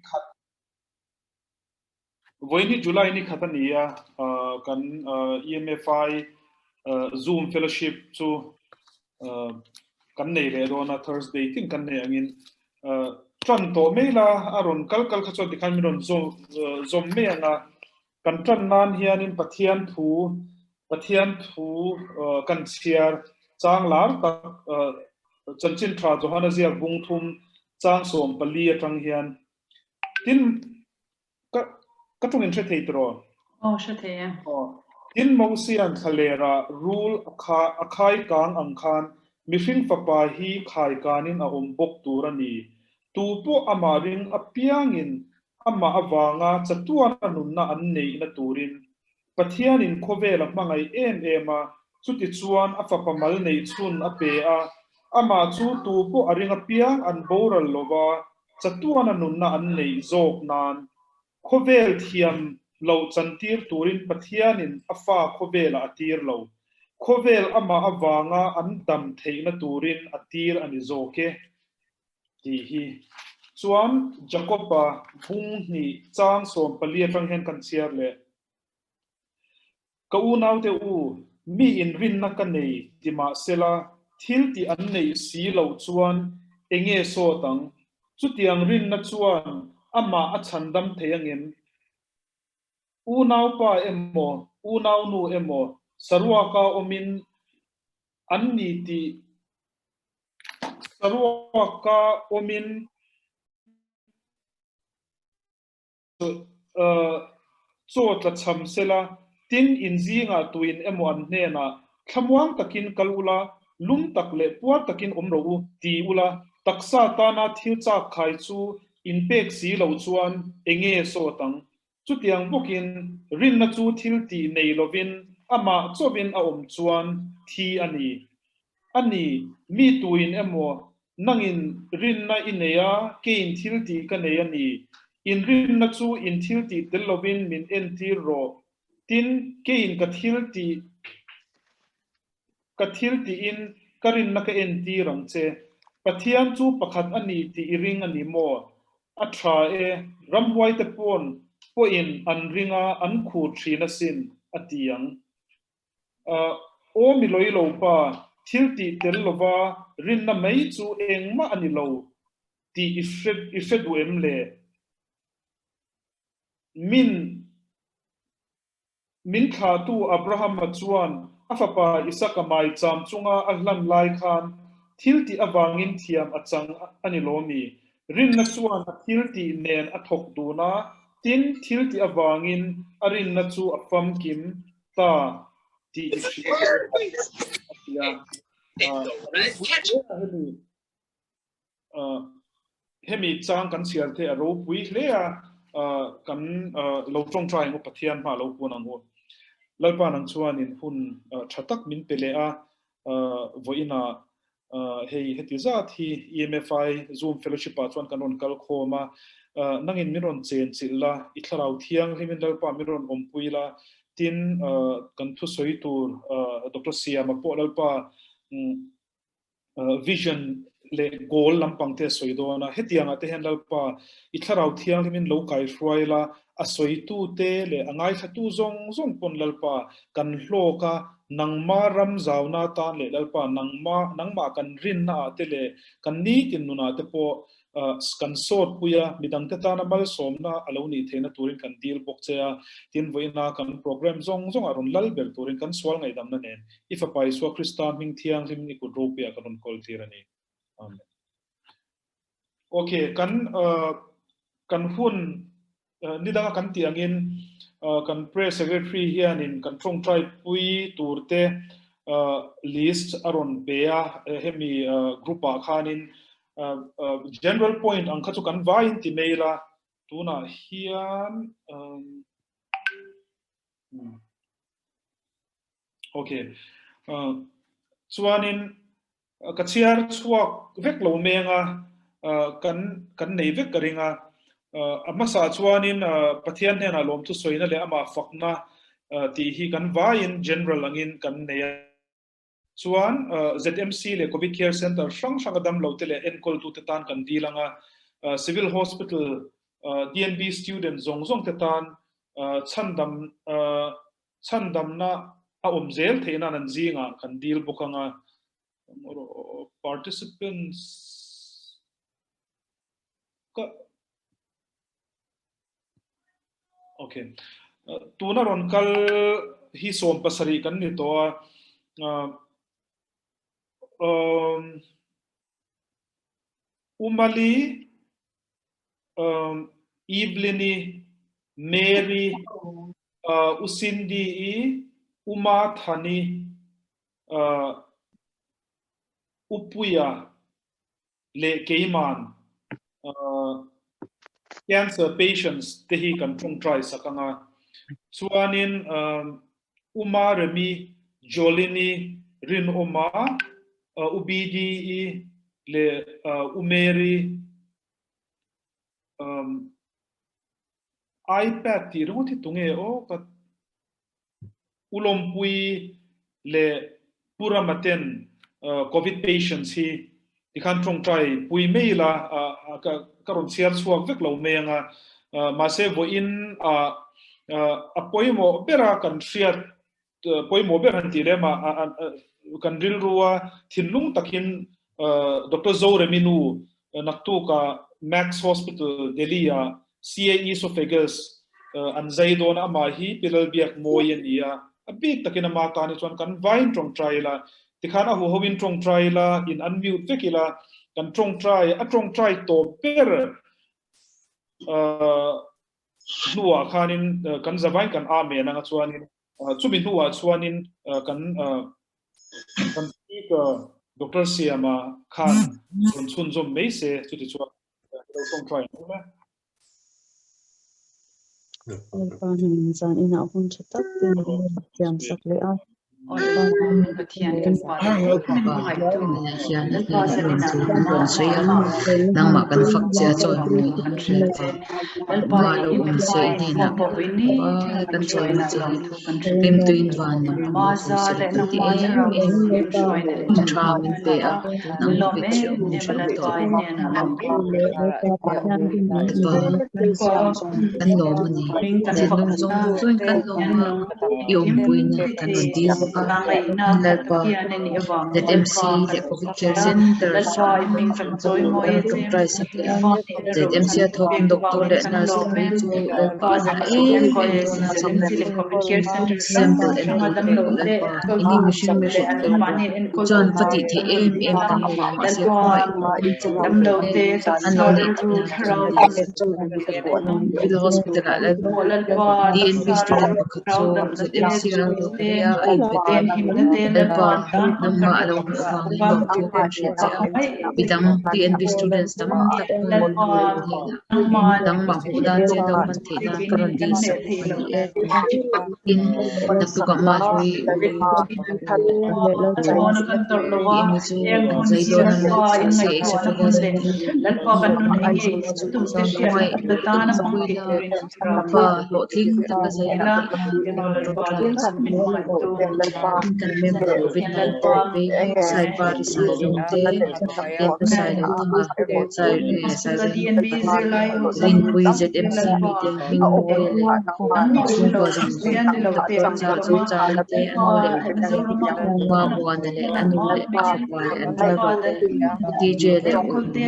khat Vawiin hi July ni khat a ni a, kan EMFI Zoom Fellowship chu kan nei leh dawn a, Thursday tin kan nei angin tan tawh mai la, a rawn kal kal kha chuan tikhan min rawn zawm mai ang a, kan tan nan hianin Pathian thu Pathian thu kan chhiar chang lar tak chanchin tha Johana ziak bung thum chang 14 atang hian Tin, ka, ka tawngin hre thei tiraw? Aw, hre thei e. Aw. Tin, Mosia'n thlalerah rul a kha, a khai kang ang khan mihring fapa hi khai kanin a awm bawk tur a ni. Tu pawh amah ring apiangin amah avanga chatuana nunna an neihna turin Pathianin khawvel a hmangaih em em a, chutichuan a fapa mal neih chhun a pe a, amah chu tu pawh a ring apiang an boral lo va, chatuana nunna an neih zawk nan khawvel thiam loh chantir turin Pathianin a fa khawvelah a tir lo. Khawvel amah avanga an dam theihna turin a tir a ni zawk e. Tih hi chuan Jakob-a bung hnih chang 14 atang hian kan chhiar leh. Ka unaute u, mi inrinna ka nei ti mah sela, thil tih an neih si loh chuan enge sawt ang? Chutiang rinna chuan amah a chhandam thei angem? Unaupa emaw, unaunu emaw saruaka awmin an ni tih Saruaka awmin chaw tla cham sela, tin in zingah tuin emaw an hnenah thlamuang takin kal ula, lum tak leh puar takin awm rawh u ti ula, taksa tana thil chak khai chu in pek si loh chuan enge sawt ang? Chutiang bawkin rinna chu thil tih nei lovin amah chauhin a awm chuan thi a ni. A ni, mi tuin emaw nangin rinna i nei a, keiin thil tih ka nei a ni. In rinna chu in thil tih tel lovin min entir rawh. Tin, keiin ka thil tih Ka thil tiin ka rinna ka entir ang che. Pathian chu pakhat a ni tih i ring a ni maw? A tha e, ramhuaite pawn pawhin an ring a, an khur thin asin, a ti ang. Aw mi lawi lo pa, thil tih tel lova rinna mai chu engmah a ni lo tih i hre duh em le? Min. Min thlahtu Abrahama chuan a fapa Isaka maicham chunga a hlan lai khan thil tih avangin thiam a chang a ni lo mi? Rinna chuan a thil tih nen a thawk dun a, tin, thil tih avangin a rinna chu a famkim ta tih i hria a ti a. Hemi Hemi chang kan chhiar te a ropui hle a, kan lo tawngtai ang u, Pathian hma lo kun ang u. Lalpa nang chuanin hun tha tak min pe leh a, vawiinah hei heti zat hi EMFI Zoom Fellowship ah chuan kan rawn kal khawm a, nangin min rawn chen chilh la, i thlarau thianghlimin Lalpa min rawn awmpui la, tin kan thusawi tur Doctor Siama pawh Lalpa vision leh goal lampang te a sawi dawn a, hetiangah te hian Lalpa i thlarau thianghlimin lo kai hruai la, a sawitu te leh a ngaithlatu zawng zawng pawn Lalpa kan hlawk a, nangma ram zauna atan leh Lalpa nangma nangmah kan rinna ah te leh kan nitin nunah te pawh kan sawt pui a, midangte tana malsawmna a lo nih theihna turin kan dil bawk che a, tin vawiina kan program zawng zawngah rawn lal ber turin kan sual ngaihdamna nen i Fapa Isua Krista hming thianghlim i kut ropuiah kan rawn kawl tir a ni. Amen. Ok, kan kan hun Ni danga kan tih angin kan Prayer Secretary hianin kan tawngtai pui turte list a rawn pe a, hemi group ah khanin general point ang kha chu kan vaiin ti mai ila, tunah hian ok chuanin Ka chhiar chhuak vek lo meng a, kan kan nei vek ka ring a. A hmasa chuanin Pathian hnenah lawmthu sawina leh amah fakna tih hi kan vaiin general angin kan nei a. Chuan ZMC leh Covid Care Centre hrang hranga damlote leh enkawltute tan kan dil ang a. Civil Hospital. DNB student zawng zawng te tan chhandam chhandamna a awm zel theih nan an zingah kan dil bawk anga participants ka okay tuna rawn kal hi 17 kan ni tawh a um Umali um Evelyn-i Mary uh U Cindy-i Uma Thani uh Upuia leh keiman cancer patients te hi kan tawngtai sak ang a. Chuanin Uma Remi, Jolini, Rinawma, U BD-i leh U Mary iPad tih ringawt hi tunge aw ka U Lawmpui leh Pu Rama ten Covid patients hi tikhan tawngtai pui mai ila ka rawn chhiar chhuak vek lo mai anga mahse vawiin a pawimawh bera kan hriat pawimawh ber han tih lem a kan rilrua thinlung takin Doctor Zoremi nu naktuka Max Hospital Delhi ah CA Esophagus an zai dawn a, amah hi Pi Lalbiak Mawi a ni a, a bik takin ama tan hi chuan kan vain tawngtai ila, tikhan a huho in tawngtai ila, in unmute vek ila, kan tawngtai, a tawngtai tawp ber hnuah khanin kan zavain kan amen anga chuanin chumi hnuah chuanin kan kan speaker Doctor Siama khan rawn chhunzawm mai se chuti chuan lo tawngtai ang awm e. Lalpa hmingin zan inah hun tha tak te min thiam sak leh a. Nangmah kan fak che a chawi mawi kan hria che. Ma lo awm se i hnenah kan chawina che hi rimtuin van lam pang chu se la kan ti em em. Hun tha min pe a, nang bawk i hreawm hreawm tawh. Pa, kan lawm a ni. Thinlung zawng zawngin kan lawm a, i awmpuina kan rawn dil bawk a. Lalpa, ZMC leh Covid Care Centre kan tawngtai sak leh a. ZMC a thawk doctor leh nurse te phei chu Lalpa a na em em dawn a chang sample en tur te pawh Lalpa eng nge mihring mihring Lalpa chuan va tih theih em em kan nei lo mahse khawngaih an lo neih theih nan chuan Civil Hospital ah Lalpa DNB student pakhat chu ZMC a lo phei a a inpet a Lalpa nangmah a lo hmuh avangin lawmthu kan hriat che a midang DNB students tam tak pawn hnenah nangmah hmuh dan che lo hman theih nan ka rawn dil sak a ni e. Tin, naktukah Mahlui emaw chu an zai dawn a mahse esophagus an khawngaih pui la pa hlawhtling taka zai a theih nan tawngtai sak kan member covid 19 vei Saipari Sailung te Lianpu Sailothanga Rinpui ZMC mite Hmingmawia leh chhungkua zawng zawng Zochanga te a nu leh a pa te Mamuana leh a nu leh a fapa leh an driver te DJ leh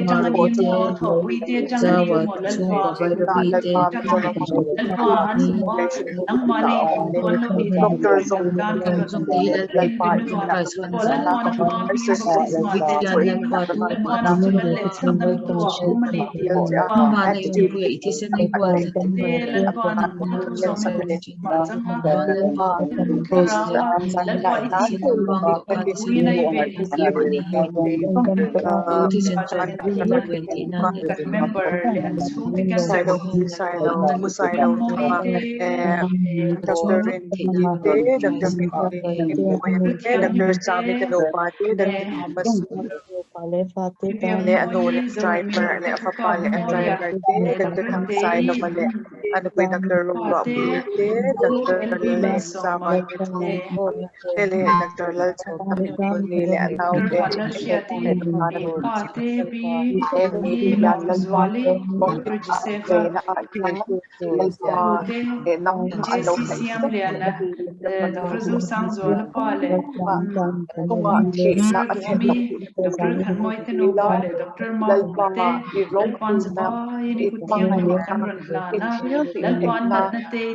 Marami te Zawa chhungkua Bairabi te Leh a nu leh driver leh a fapa leh a driver te Doctor Thangsailova leh a nupui Doctor Roruahpuii te Doctor Lengzama te chhungkaw te leh Doctor Lalchhanhimkawlni leh a nau te leh heng mi te hian Lalpa cheina ah hian Lalpa leh nangmah an lo hnaih vek Chungah thihna a thlen loh theih la, Lalpa i ropuina, i hmangaihna, i thiltihtheihna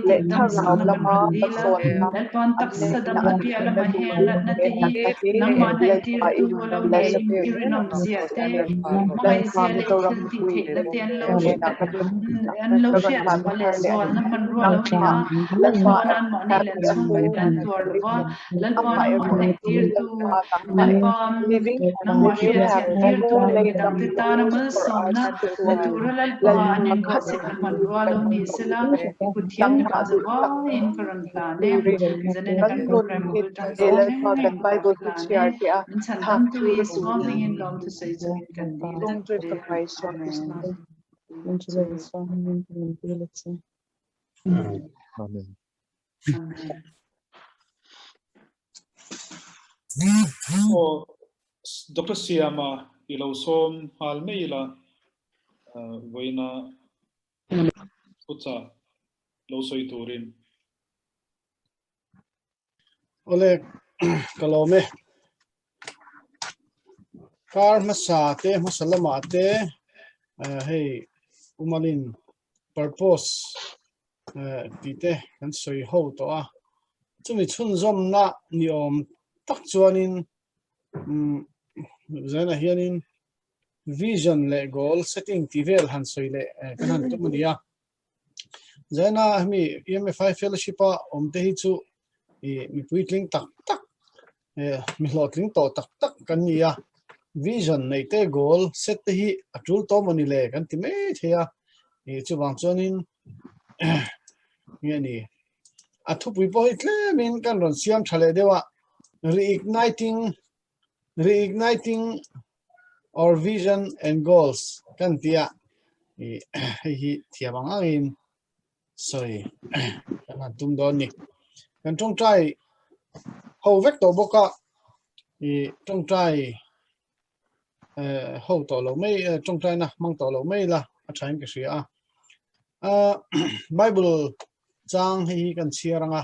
leh thlarau lama hmasawnna an hnena an thlenna turin he natna hi Lalpa i la hre ber zel ang che. Lalpa Mizoram mipui hnenah ka rawn hlan thar leh a ni. Nangmah Lalpa Amah erawh chu Lalpa nangmah living you have more laid down goals for us chuan Lalpa khat kan awm loh nangmah duh tak turin kan nun hi he Lalpa kan Bible thu chhiar te a thlak thur turin Tawngtawi Fapa Isua Krista. Amen. Aw Doctor Siama i lo sawm nghal mai ila vawiina thuchah lo sawi turin. Awle ka lawm e. Kar hmasa te hmasa lamah te hei Umalin purpose tih te kan sawi ho tawh a. Chumi chhunzawmna ni awm tak chuanin zainah hianin vision leh goal setting tih vel han sawi leh kan han tum a ni a. Zaina hemi EMFI fellowship a awm te hi chu i mi puitling tak tak mi hlawhtling tawh tak tak kan ni a. Vision nei te goal set te hi a tul tawh maw ni le kan ti mai thei a. I chuvang chuanin nge ni a thupui pawh hi tlemin kan rawn siam tha leh deuh a reigniting Reigniting our vision and goals kan ti a, hei hi thiam ang angin sawi kan han tum dawn ni. Kan tawngtai ho vek tawh bawk a, i tawngtai ho tawh lo mai, tawngtaina hmang tawh lo mai la a thain ka hria a. Bible chang hei hi kan chhiar ang a,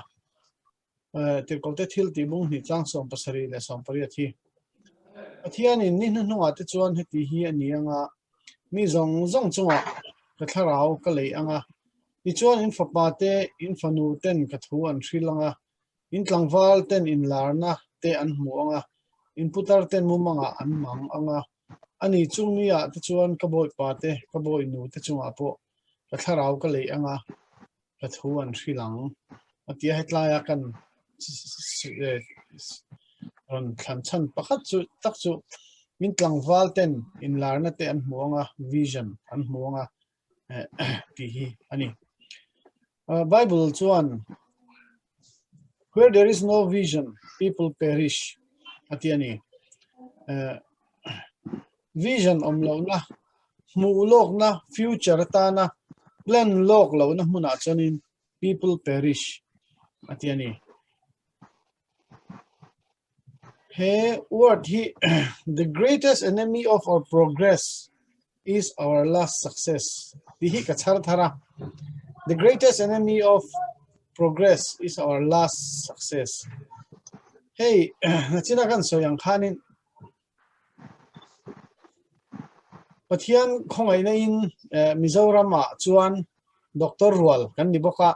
Tirhkohte thil tih bung hnih tlang 70 leh 18 hi. Pathianin ni hnuhnungah te chuan heti hi a ni ang a, mi zawng zawng chungah ka thlarau ka lei ang a, tichuan in fapa te, in fanu ten ka thu an hril ang a, in tlangval ten inlarna te an hmu ang a, in putar ten mumangah an mang ang a, ani chung ni ah te chuan ka bawipa te, ka bawinu te chungah pawh ka thlarau ka lei ang a, ka thu an hril ang a ti a, hetlaia kan rawn thlan chhan pakhat chu tak chu min tlangval ten inlarna te an hmu ang a, vision an hmu ang a tih hi a ni. Bible chuan where there is no vision people perish a ti a ni. Vision awm lohna, hmuh lawkna, future atana plan lawk lohna hmunah chuanin people perish a ti a ni. He word hi the greatest enemy of our progress is our last success tih hi ka chhar thar a. The greatest enemy of progress is our last success. Hei, nachina kan sawi ang khanin Pathian khawngaihna in Mizoram ah chuan Doctor rual kan ni bawk a,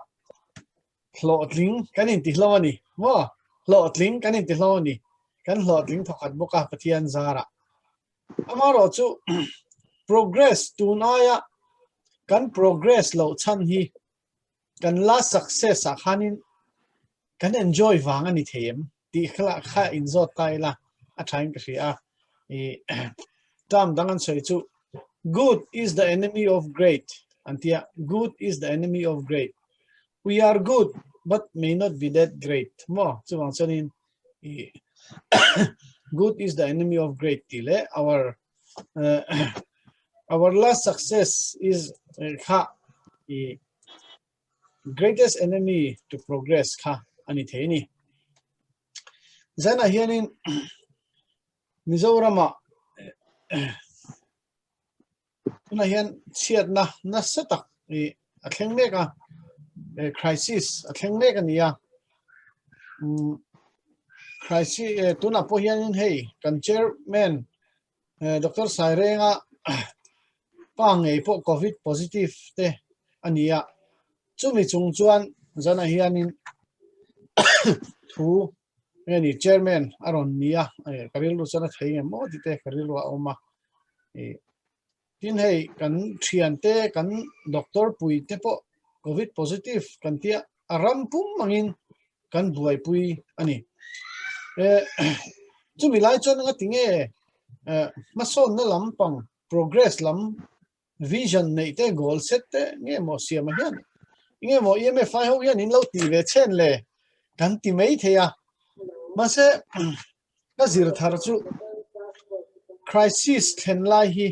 hlawhtling kan inti hlawm a ni maw? Hlawhtling kan inti hlawm a ni. Kan hlawhtling thawkhat bawk a Pathian zarah. Amaherawh chu progress tun aia kan progress loh chhan hi kan last success ah khanin kan enjoy vang a ni thei em tih kha kha inzawt ta ila a tha in ka hria a. I term dang an sawi chu good is the enemy of great an tia good is the enemy of great we are good but may not be that great maw chuvang chuanin i Good is the enemy of great tih leh our our last success is kha i greatest enemy to progress kha a ni thei a ni. Zanah hianin Mizoramah tunah hian chhiatna nasa tak i a thleng mek a, crisis a thleng mek a ni a. Crisis tunah pawh hianin hei kan chairman Doctor Sairenga pa ngei pawh covid positive te a ni a, chumi chung chuan zanah hianin thu nge ni chairman a rawn ni a, ka rilru chuan a thei nge maw tih te ka rilru a awm a. Tin hei kan thian te kan doctor pui te pawh covid positive kan tia a ram pum angin kan buaipui a ni. Chumi lai chuan nga tinge hmasawnna lampang progress lam vision neih te goal set te nge maw siama hian nge maw EMFI ho hian in lo ti ve chen le kan ti mai thei a. Mahse ka zir thar chu crisis thlen lai hi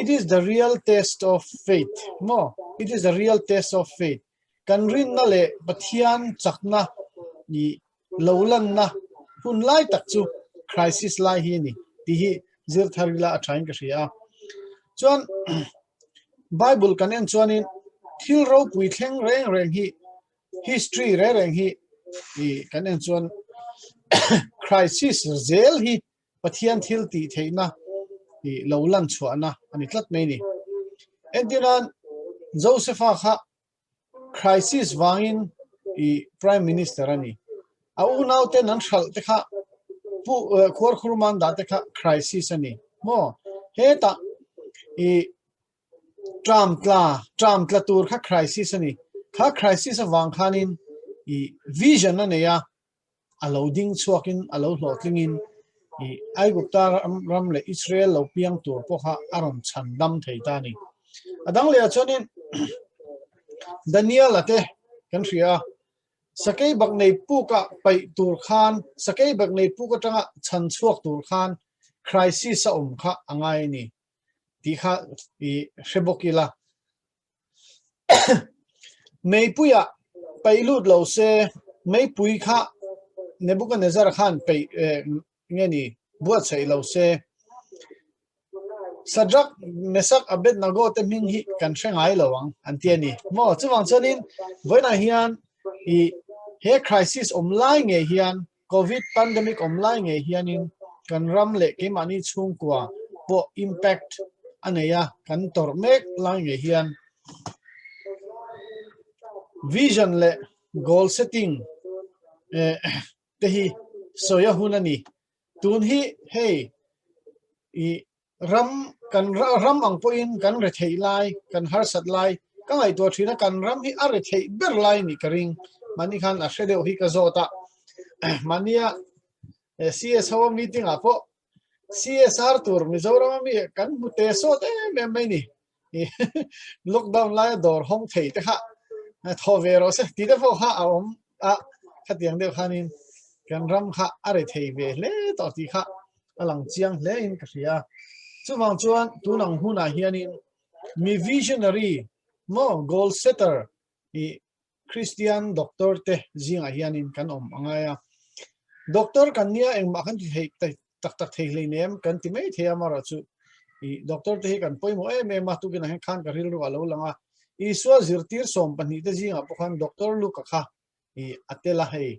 it is the real test of faith maw it is the real test of faith kan rinna leh Pathian chakna i lo lanna hun lai tak chu crisis lai hi a ni tih hi zir thar ila a thain ka hria a. Chuan Bible kan en chuanin thil ropui thleng reng reng hi history reng reng hi i kan en chuan crisis zel hi Pathian thil tih theihna i lo lan chhuahna a ni tlat mai ni. Entirnan Josepha kha crisis vangin i Prime Minister a ni. A unauten an hralh te kha pu khuarkhurman dah te kha crisis a ni. Maw? Hetah i tram tla tram tla tur kha crisis a ni. Kha crisis avang khanin i vision a nei a, a lo ding chhuakin a lo hlawhtlingin i Aigupta ram leh Israel lo piang tur pawh kha a rawn chhan dam thei ta a ni. A dang lehah chuanin Daniel-a te kan hria a, sakei bak nei pukah paih tur khan, sakei bak nei puk atanga chhan chhuak tur khan crisis a awm kha a ngai a ni tih kha i hre bawk ila. Meipuiah peih lut lo se, meipui kha Nebuchadnezzar khan peih nge ni buatsaih lo se. Shadrach, Meshach, Abednego te hming hi kan hre ngai lo ang an ti a ni. Maw chuvang chuanin vawiinah hian i he crisis awm lai ngei hian Covid pandemic awm lai ngei hianin kan ram leh keimahni chhungkua pawh impact a nei a, kan tawrh mek lai ngei hian vision leh goal setting te hi sawi a hun a ni. Tun hi hei i Ram kan ram ang pawhin kan retheih lai, kan harsat lai ka ngaihtuah thin a, kan ram hi a retheih ber lai nih ka ring. Mahni khan a hre deuh hi ka zawt a, mahnia CS ho meeting ah pawh CSR tur Mizoram ami kan hmu te sawt em em mai ni. Lockdown laia dawr hawng thei te kha thaw ve rawh se tih te pawh kha a awm a, khatiang deuh khanin kan ram kha a rethei ve hle tawh tih kha a lang chiang hle in ka hria. Chuvang chuan tun ang hunah hianin mi visionary maw goal setter i Christian doctor te zingah hianin kan awm a ngai a. Doctor kan nia engmah kan ti thei tak tak thei hleinem kan ti mai thei a amarawh chu i doctor te hi kan pawimawh em em a tukinah hian khan ka rilru a lo lang a. Isua zirtir 12 te zingah pawh khan Doctor Luka kha i a tel a hei.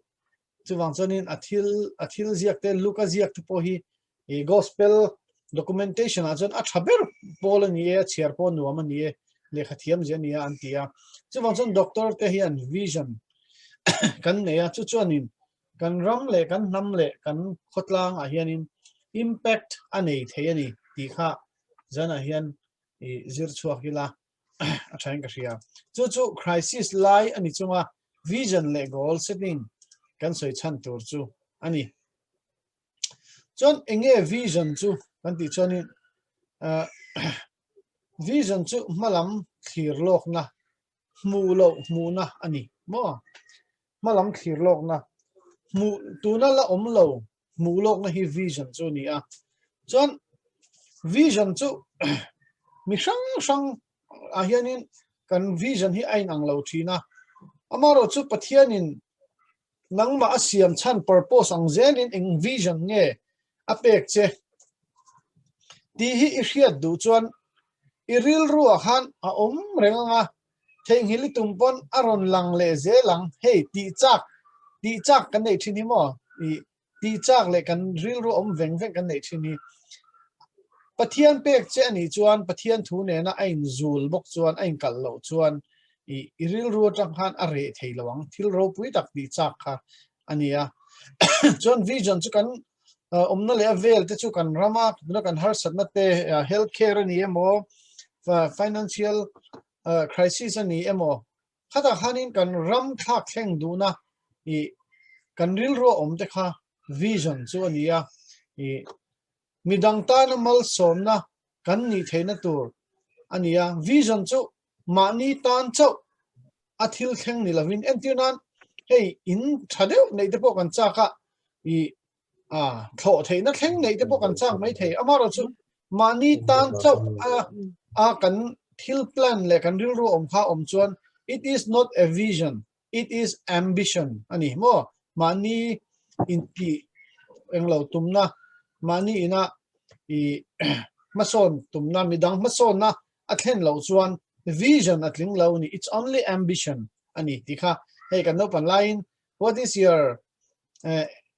Chuvang chuanin a thil a thil ziak te Luka ziak te pawh hi i gospel documentation ah chuan a tha ber pawl a ni e, a chhiar pawh nuam a ni e, lehkha thiam zia a ni a an ti a. Chuvang chuan doctor te hian vision kan nei a, chu chuanin kan ram leh kan hnam leh kan khawtlang ah hianin impact a nei thei a ni tih kha zanah hian i zir chhuak ila a tha in ka hria. Chu chu crisis lai a ni chunga vision leh goal setting kan sawi chhan tur chu a ni. Chuan enge vision chu kan tih chuanin vision chu hmalam thlir lawkna hmuh loh hmuhna a ni maw? Hmalam thlir lawkna hmuh tuna la awm lo Hmuh lawkna hi vision chu a ni a. Chuan vision chu mi hrang hrang ah hianin kan vision hi a inang lo thin a. Amaherawh chu Pathianin nangmah a siam chhan purpose ang zelin eng vision nge a pek che tih hi i hriat duh chuan i rilruah khan a awm reng ang a, theihnghilh i tum pawn a rawn lang leh zel ang. Hei tih chak tih chak kan neih thin hi maw? I tih chak leh kan rilru awm veng veng kan neih thin hi. Pathian pek che a nih chuan Pathian thu nena a inzul bawk chuan a inkalh loh chuan i i rilru atang khan a reh thei lo ang. Thil ropui tak tih chak kha a ni a. Chuan vision chu kan awmna leh a vel te chu kan rama tuna kan harsatna te health care a ni emaw financial crisis a ni emaw khatah khanin kan ram thlak thleng duhna i kan rilru a awm te kha vision chu a ni a. I midang tana malsawmna kan nih theihna tur a ni a. Vision chu mahni tan chauh a thil thleng ni lovin entir nan hei in tha deuh neih te pawh kan chak a, i a thlawh theihna thleng neih te pawh kan chak mai thei. Amaherawhchu mahni tan chauh a a kan thil plan leh kan rilru awm kha awm chuan it is not a vision, it is ambition a ni maw? Mahni intih englo tumna, mahni ina i hmasawn tumna, midang hmasawnna a thlen loh chuan vision a tling lo a ni, it's only ambition a ni tih kha hei kan naupan laiin what is your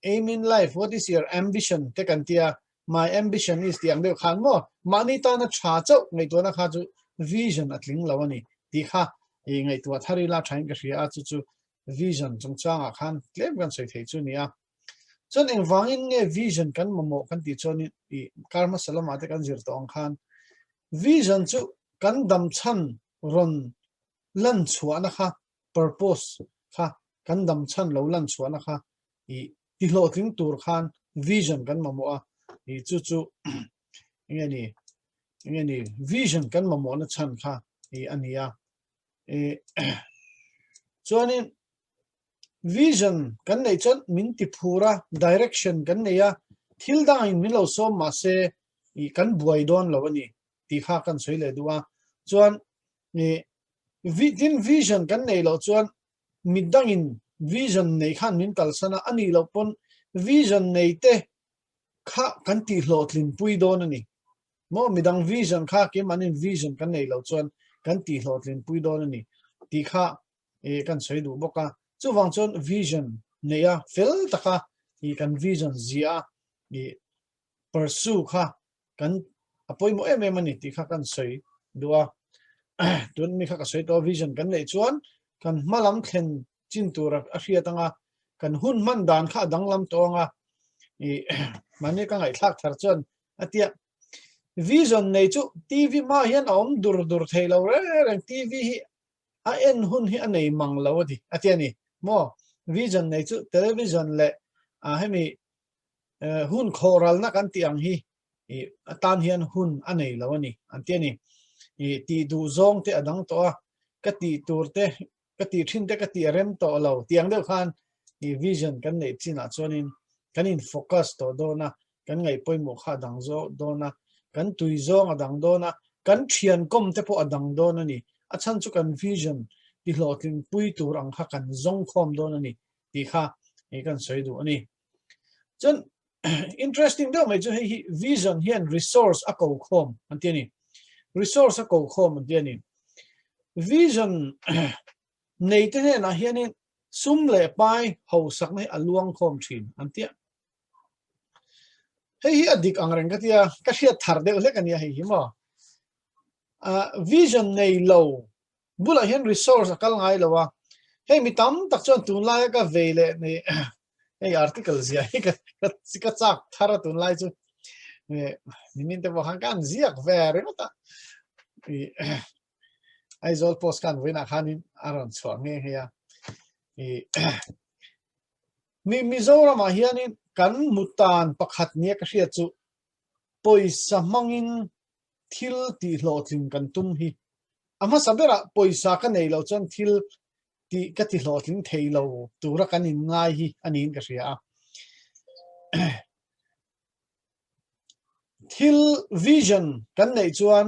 aim in life, what is your ambition te kan tia, my ambition is tih ang deuh khan maw mahni tana tha chauh ngaihtuahna kha chu vision a tling lo a ni tih kha i ngaihtuah thar ila thain ka hria a, chu chu vision chungchangah khan tlem kan sawi thei chu nia. Chuan engvangin nge vision kan mamawh kan tih chuan i kar hmasa lamah te kan zir tawh ang khan vision chu kan dam chhan rawn lan chhuahna kha purpose kha kan dam chhan lo lan chhuahna kha i ti hlawhtling tur khan vision kan mamawh a, i chu chu enge ni enge ni vision kan mamawhna chhan kha i a ni a. I chuanin Vision kan neih chuan min ti phur a, direction kan nei a, thil dangin min lo sawm mah se ih kan buai dawn lo a ni tih kha kan sawi leh duh a. Chuan ih tin vision kan neih loh chuan mi dangin vision nei khan min kalsan a, a nih loh pawn vision nei te kha kan tih hlawhtlin pui dawn a ni. Maw midang vision kha keimahnin vision kan neih loh chuan kan tih hlawhtlin pui dawn a ni tih kha i kan sawi duh bawk a. Chuvang chuan vision neih a, fel taka i kan vision zia a i pursue kha kan a pawimawh em em a ni tih kha kan sawi duh a. Tun mi kha ka sawi tawh a, vision kan neih chuan kan hma lam thlen chin tur a hriat ang a, kan hun hman dan kha a danglam tawh ang a. I mahni ka ngaihthlak thar chuan a tia vision nei chu TV hmaah hian a awm dur dur thei lo reng reng, TV hi a en hun hi a nei mang lo a ti a ti a ni maw? Vision nei chu television leh ah hemi hun khawhralna kan tih ang hi ih atan hian hun a nei lo a ni an ti a ni. Ih tih duh zawng te a dang tawh a, ka tih tur te ka tih thin te ka tih a rem tawh lo tih ang deuh khan ih vision kan neih chinah chuanin kan in focus tawh dawn a, kan ngaih pawimawh kha a dang zawk dawn a, kan tui zawng a dang dawn a, kan thian kawm te pawh a dang dawn a ni. A chhan chu kan vision ti hlawhtling pui tur ang kha kan zawng khawm dawn a ni tih kha hei kan sawi duh a ni. Chuan interesting deuh mai chu hei hi vision hian resource a ko khawm an ti a ni. Resource a ko khawm an ti a ni. Vision nei te hnenah hianin sum leh pai hausakna hi a luang khawm thin an ti a. Hei hi a dik ang reng ka tia, ka hriat thar deuh hlek a nia hei hi maw. Vision nei lo bulah hian resource a kal ngai lo a. Hei mi tam tak chuan tunlaia ka vei leh nei hei article zia hi ka ka chak thar a tunlai chu. Nimin te pawh khan ka an ziak ve ringawt a. Aizawl post khan vawiinah khanin a rawn chhuah nghe nghe a. Mi Mizoramah hianin kan mutan pakhat nia ka hriat chu pawisa hmangin thil tihhlawhtling kan tum hi. A hmasa berah pawisa ka nei loh chuan thil tih ka tihlawhtling thei lo tura kan inngai hi a niin ka hria a. Thil vision kan neih chuan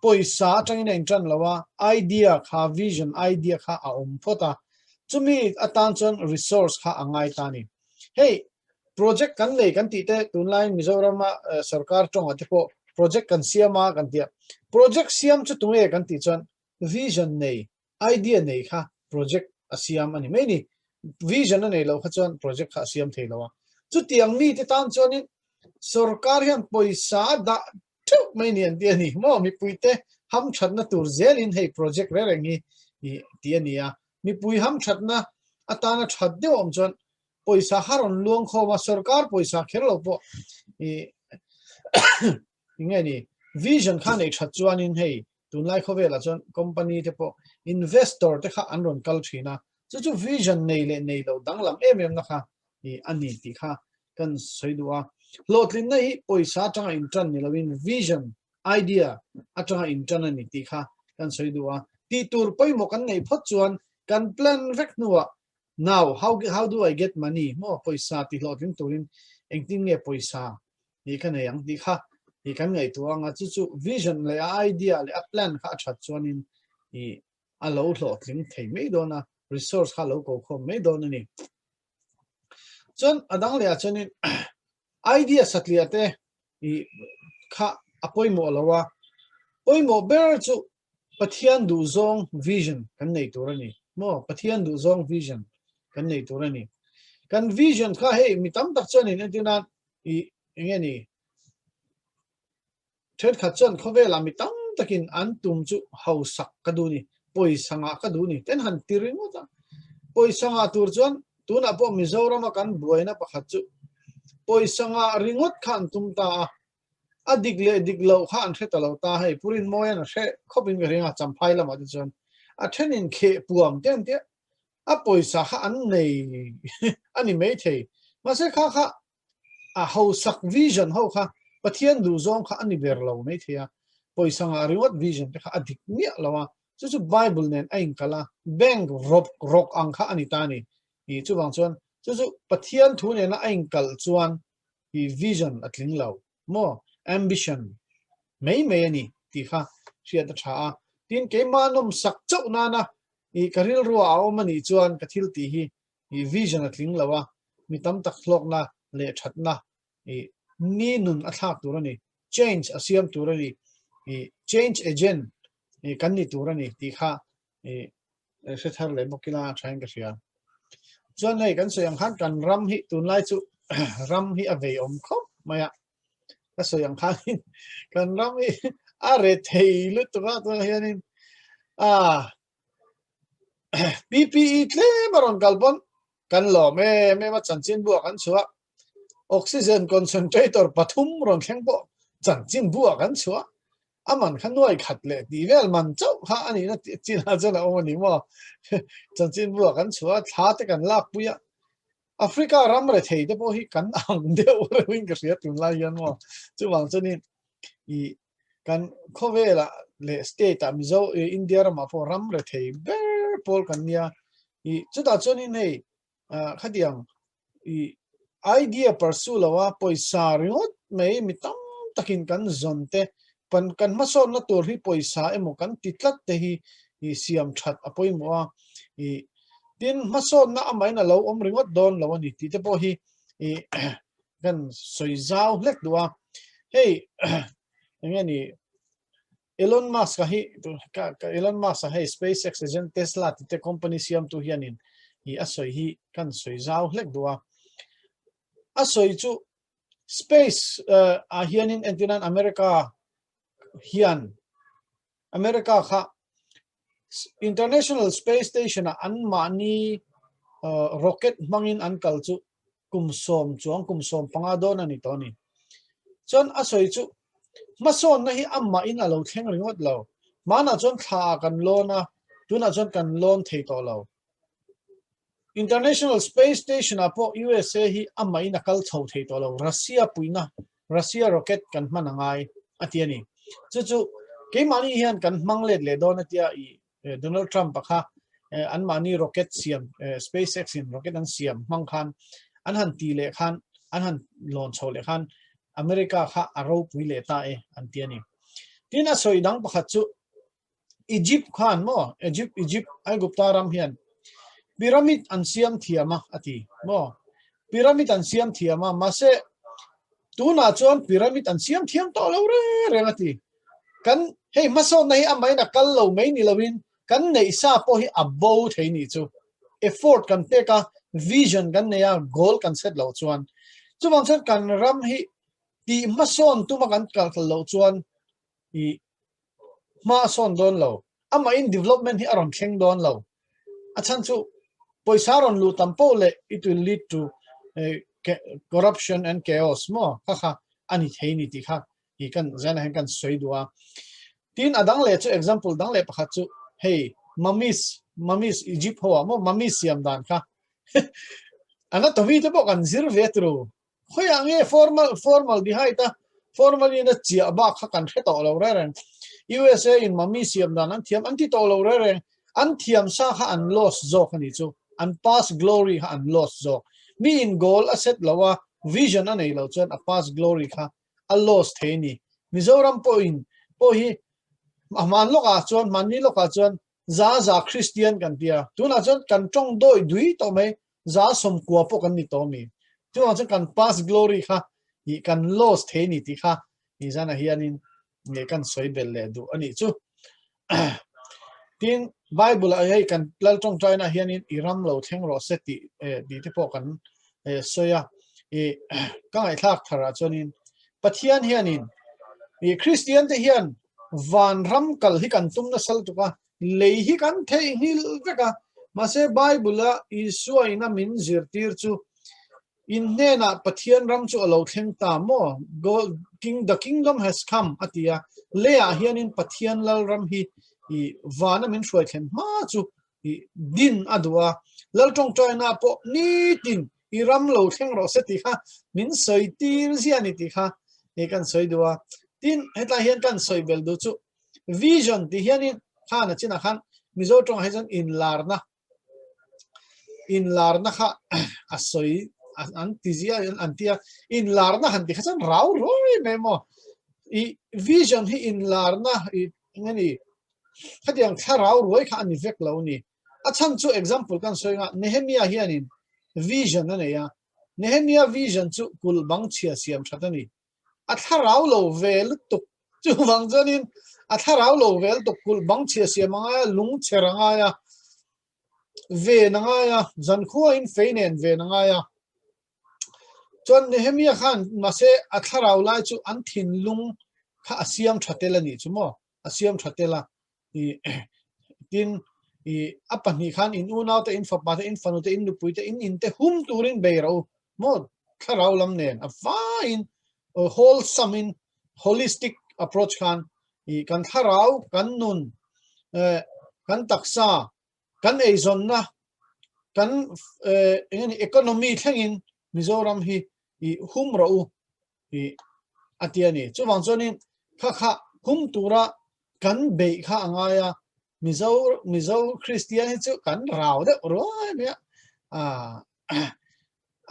pawisa atangin a intan lo a, idea kha vision idea kha a awm phawt a, chumi atan chuan resource kha a ngai ta a ni. Hei project kan nei kan tih te tunlaiin Mizorama sorkar tawngah te pawh project kan siam a kan ti a, project siam chu tunge kan tih chuan vision nei idea nei kha project a siam a ni mai ni. Vision a nei loh kha chuan project kha a siam thei lo a. Chutiang mite tan chuanin sorkar hian pawisa a dah theuh mai ni an ti a ni maw? Mipuite hamthatna tur zelin hei project reng reng hi ti a ni a. Mipui hamthatna atana that deuh a awm chuan pawisa kha rawn luang khawm a, sorkar pawisa kher lo pawh i nge ni vision kha nei that chuanin hei Tunlai khawvelah chuan company te pawh investor te kha an rawn kal thin a, chu chu vision nei leh nei lo danglam em em na kha a ni tih kha kan sawi duh a. Hlawhtlinna hi pawisa atanga intan ni loin vision, idea, atanga intan a ni tih kha kan sawi duh a. Tih tur pawimawh kan neih phawt chuan kan plan vek hnuah now how how do I get money maw pawisa tih hlawhtling turin engtin nge pawisa Ni ka nei ang tih kha i kan ngaihtuah anga chu chu vision leh a idea leh a plan kha a that chuanin i a lo hlawhtling thei mai dawn a, resource kha a lo ko khawm mai dawn a ni. Chuan a dang leh ah chuanin idea satliah te i kha a pawimawh lo a, pawimawh ber chu Pathian duhzawng vision kan nei tur a ni maw? Pathian duhzawng vision kan nei tur a ni. Kan vision kha hei mi tam tak chuanin entir nan i enge ni thenkhat chuan khawvelah mi tam takin an tum chu hausak ka duh ni, pawisa ngah ka duh ni ten han ti ringawt a. Pawisa ngah tur chuan tunah pawh Mizorama kan buaina pakhat chu pawisa ngah ringawt kha an tum ta a, A dik leh dik loh kha an hre ta lo ta hei, Purin Mawian a hre khawpin ka ring a, Champhai lamah te chuan a thenin kheh puam te an tia, a pawisa kha an nei a ni maithei. Mahse kha kha a hausak vision ho kha Pathian duhzawng kha a ni ber lo maithei a, pawisa ngah ringawt vision te kha a dik miah lo a, chu chu Bible nen a inkal a, bank rawp rawk ang kha a ni ta a ni. Chuvang chuan chu chu Pathian thu nena a inkal chuan hi vision a tling lo maw, ambition mai mai a ni tih kha hriat a tha a. Tin, keimah nawmsak chauh nana i ka rilrua a awm a nih chuan ka thil tih hi i vision a tling lo a, mi tam tak hlawkna leh thatna i ni nun a thlak tur a ni, change a siam tur a ni, i change agent i kan ni tur a ni tih kha i hre thar leh bawk ila a thain ka hria. Chuan hei kan sawi ang khan kan ram hi tunlai chu ram hi a vei awm khawp mai a. Ka sawi ang khanin kan ram hi a re thei lutuk a tunah hianin a PPE tlem a rawn kal pawn kan lawm em em a chanchin buah kan chhuah oxygen concentrator pathum rawn thleng pawh chanchin buah kan chhuah a man kha nuai khat leh tih vel man chauh kha a nihna chinah chuan a awm a ni maw? Chanchin buah kan chhuah a, thla te kan lak pui a, Africa ram rethei te pawh hi kan ang deuh reuhin ka hria tunlai hian maw? Chuvang chuanin i kan khawvelah leh state ah Mizo India ramah pawh ram rethei ber pawl kan nia i chutah chuanin hei khatiang i idea pursue lo a pawisa ringawt mai mi tam takin kan zawn te kan kan hmasawnna tur hi pawisa emaw kan ti tlat te hi i siam that a pawimawh a i tin hmasawnna amahin a lo awm ringawt dawn lo a ni tih te pawh hi i kan sawi zau hlek duh a hei enge ni Elon Musk a hi Elon Musk a hei SpaceX agent Tesla ti te company siamtu hianin i a sawi hi kan sawi zau hlek duh a. A sawi chu space ah hianin entinan America hian America kha International Space Station ah an mahni rocket hmangin an kal chu kum sawm chuang kum 15 dawn a ni tawh a ni. Chuan a sawi chu hmasawnna hi amahin a lo thleng ringawt lo. Hmanah chuan thla ah kan lawn a, tunah chuan kan lawn thei tawh lo. International Space Station ah pawh USA hi amahin a kal chho thei tawh lo. Russia puihna, Russia rocket kan hman a ngai a ti a ni. Chu chu keimahni hian kan hmang let leh dawn a tia i Donald Trump a kha anmahni rocket siam SpaceX in rocket an siam hmang khan an han ti leh khan an han lawn chho leh khan America kha a ropui leh ta e an ti a ni. Tin a sawi dang pakhat chu Egypt khan maw Egypt Egypt Aigupta ram hian pyramid an siam thiam a a ti maw pyramid an siam thiam a mahse tunah chuan pyramid an siam thiam tawh lo reng reng a ti. Kan hei hmasawnna hi amahin a kal lo mai ni loin kan neih sa pawh hi a bo thei nih chu. Effort kan pek a, vision kan nei a, goal kan set loh chuan. Chuvang chuan kan ram hi tih hmasawn tuma kan kal loh chuan i hma a sawn dawn lo. Amahin development hi a rawn thleng dawn lo. A chhan chu pawisa rawn luh tam poh leh it will lead to corruption and chaos maw kha kha a ni thei ni tih kha hi kan zan ah hian kan sawi duh a. Tin a dang leh chu example dang leh pakhat chu hei mummies mummies Egypt ho ah maw mummies siam dan kha anatomy te pawh kan zir ve turu khawiah nge formal formaldehyde a formalin a chiah bak kha kan hre tawh lo reng reng USA in mummy siam dan an thiam an ti tawh lo reng reng an thiam sa kha an lost zawk a nih chu an past glory kha an lost zawk mi in goal a set lo a vision a nei lo chuan a past glory kha a loss thei a ni. Mizoram pawhin pawh hi a hman lawkah chuan hmanni lawkah chuan za za Kristian kan ti a, tunah chuan kan tawng dawi dui tawh mai, za sawmkua pawh kan ni tawh a mi. Chuvang chuan kan past glory kha ih kan loss thei a ni tih kha ih zanah hianin nge kan sawi belh leh duh a nih chu. Tin, Bible ah hei kan lal tawngtaina hianin i ram lo thleng rawh se tih tih te pawh kan sawi a. I ka ngaihthlak tharah chuanin Pathian hianin i Kristian te hian van ram kal hi kan tum nasa lutuk a, lei hi kan theihnghilh vek a. Mahse Bible a Isua ina min zirtir chu In hnenah Pathian ram chu a lo thleng ta maw? God, king, the kingdom has come, a ti a. Leiah hianin Pathian lal ram hi i vana min hruai thlen hma chu i din a duh a. Lal tawngtaina pawh nitin i ram lo thleng rawh se tih kha min sawi tir zia a ni tih kha i kan sawi duh a. Tin, hetlai hian kan sawi bel duh chu vision tih hianin khan a chinah khan Mizo tawngah hi chuan inlarna inlarna kha a sawi an ti zia an ti a inlarna han ti kha chuan rau ruai mai maw i vision hi inlarna i eng ni khatiang thlarau ruai kha ani vek lo ni a chhan chu example kan sawi nga Nehemia hianin vision a nei a Nehemia vision chu kul bang chhia siam that ani a thlarau lo ve lutuk chuvang chuanin a thlarau lo ve lutuk kulh bang chhia siam a ngai a lung chher a ngai a ven a ngai a zankhuain fei nen ven a ngai a chuan Nehemia khan mahse a thlarau lai chu an thinlung kha a siam tha tel a nih chu maw a siam tha tel a i tin i a pahnih khan in unau te in fapa te in fanu te in nupui te in in te hum turin bei ro maw thlarau lam nen a vaiin wholesome in holistic approach khan i kan thlarau kan nun kan taksa kan eizawnna kan engani economy thlengin Mizoram hi i hum ro u i a ti a ni. Chuvang chuanin kha kha hum tura kan beih kha a ngai a, Mizo Mizo Kristian hi chu kan rau deuh ruai mai a,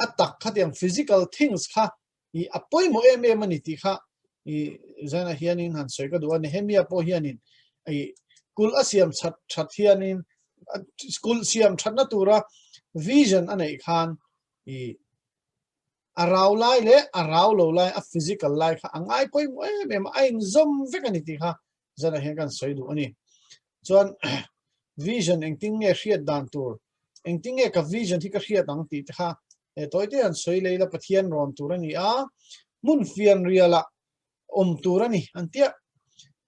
a tak khatiang physical things kha i a pawimawh em em a ni tih kha i zana hianin han sawi ka duh a, Nehemia pawh hianin i kulh a siam that that hianin kulh siam thatna tura vision a neih khan i A rau lai leh a rau lo lai, a physical lai kha a ngai pawimawh em em a, a inzawm vek a ni tih kha zanah hian kan sawi duh a ni. Chuan vision engtin nge hriat dan tur, engtin nge ka vision hi ka hriat ang tih te kha he tawi te hian sawi lei la Pathian rawn tur a ni a, hmun fian rialah awm tur a ni an ti a,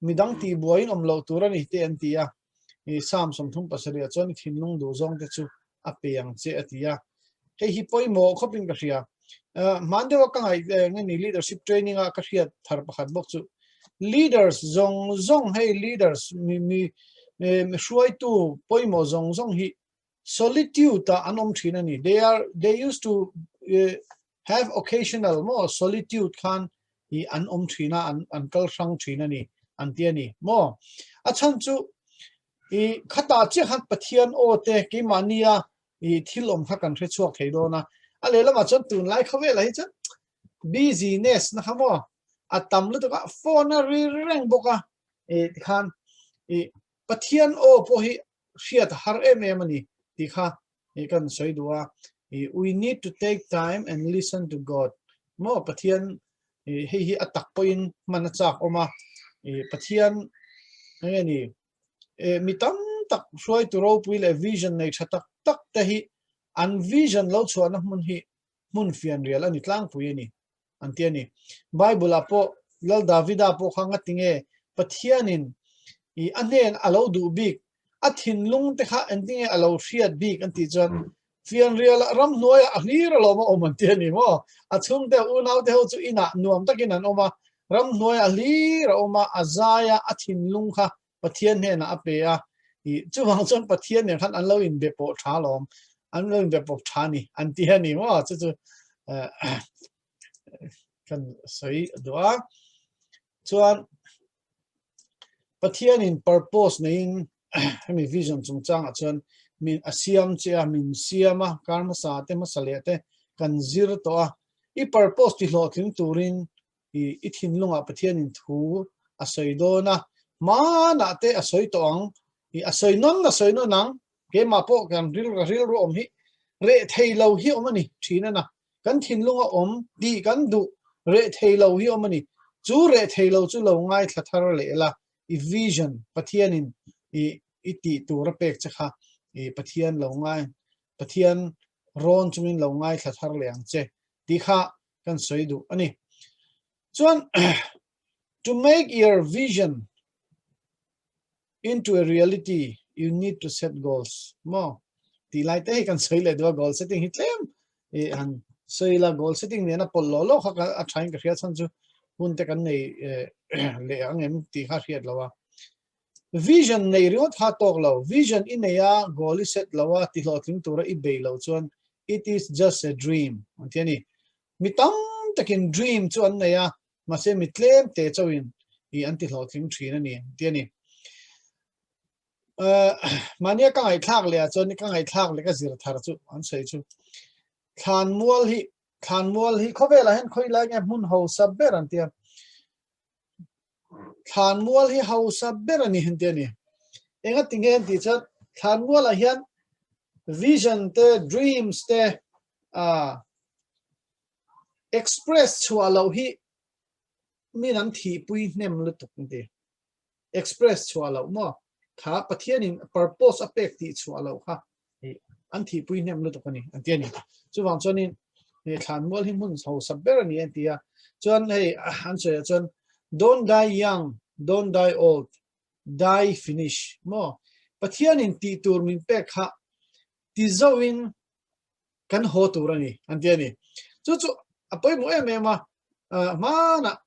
midang tihbuaiin awm loh tur a ni te an ti a, i Psalm 37 ah chuan i thinlung duh zawng te chu a pe ang che a ti a, hei hi pawimawh khawpin ka hria. Hman deuha ka ngaih nge ni leadership training a ka hriat thar pakhat bawk chu leaders zawng zawng hei leaders mi mi mi hruaitu pawimawh zawng zawng hi solitude ah an awm thin a ni. They are they used to have occasional maw solitude khan i an awm thin a an an kal hrang thin a ni an ti a ni maw a chhan chu i khata chiah khan Pathian aw te keimahnia i thil awm kha kan hre chhuak thei dawn a a lehlamah chuan tunlai khawvelah hi chuan Busyness na kha maw a tam lutuk a, phone a ri reng bawk a, eh tikhan ih Pathian aw pawh hi hriat a har em em a ni tih kha ih kan sawi duh a, ih we need to take time and listen to God maw Pathian ih hei hi a tak pawhin hman a chak awm a, ih Pathian eng nge ni eh mi tam tak hruaitu ropui leh vision nei tha tak tak te hi an vision lo chhuahna hmun hi hmun fianrial a ni tlangpui a ni, an ti a ni. Bible-ah pawh Lal Davida pawh kha ngatinge Pathianin i a hnen a lo duh bik, a thinlung te kha engtinge a lo hriat bik an tih chuan fianrialah ramhnuaiah a hlir alawm a awm an ti a ni maw? A chhungte a unaute ho chu inah nuam takin an awm a, ramhnuaiah a hlir a awm a, a zai a, a thinlung kha Pathian hnenah a pe a, i chuvang chuan Pathian nen khan an lo inbe pawh tha alawm, an lo inbe pawp tha a ni an ti a ni maw, chu chu kan sawi duh a. Chuan Pathianin purpose neiin hemi vision chungchangah chuan min a siam che a, min siam a, kar hmasa te hmasa leh te kan zir tawh a, i purpose ti hlawhtling turin I i thinlungah Pathianin thu a sawi dawn a, hmanah te a sawi tawh ang, i a sawi nawn a sawi nawn ang, keimah pawh kan ril ka rilru awm hi reh thei lo hi awm a ni thin a na, kan thinlunga awm tih kan duh reh thei lo hi awm a ni, chu reh thei lo chu lo ngaithla thar leh la, i vision Pathianin i i tih tur a pek che kha i Pathian lo ngai Pathian rawn chungin lo ngaithla thar leh ang che tih kha kan sawi duh a ni. Chuan to make your vision into a reality you need to set goals maw tih lai te hi kan sawi leh duh a goal setting hi tlem i han sawi la goal setting nena pawlh lawh lawh kha a thain ka hria chhan chu hun te kan nei leh ang em tih kha hriat lo a. Vision nei ringawt kha tawk lo, vision i nei a, goal i set lo a, tihlawhtling tura i bei lo chuan it is just a dream an ti a ni. Mi tam takin dream chu an nei a, mahse mi tlem te chauhin i an tihlawhtling thin a ni an ti a ni. Mahnia ka ngaihthlak leh ah chuan ka ngaihthlak leh ka zir thar chu an sawi chu thlanmual hi thlanmual hi khawvelah hian khawi lai nge hmun hausa ber an ti a. Thlanmual hi hausa ber a ni han ti a ni. Enga ti nge an tih chuan thlanmualah hian vision te dreams te ah express chhuah loh hi min an thihpui hnem lutuk an ti. Express chhuah loh maw? Kha Pathianin purpose a pek tih chhuah loh kha an thihpui hnem lutuk a ni an ti a ni. Chuvang chuanin hei thlanmual hi hmun hausa ber a ni an ti a. Chuan hei an sawi ah chuan don't die young, don't die old, die finish maw? Pathianin tih tur min pek kha ti zoin kan haw tur a ni an ti a ni. Chu chu a pawimawh em em a, hmanah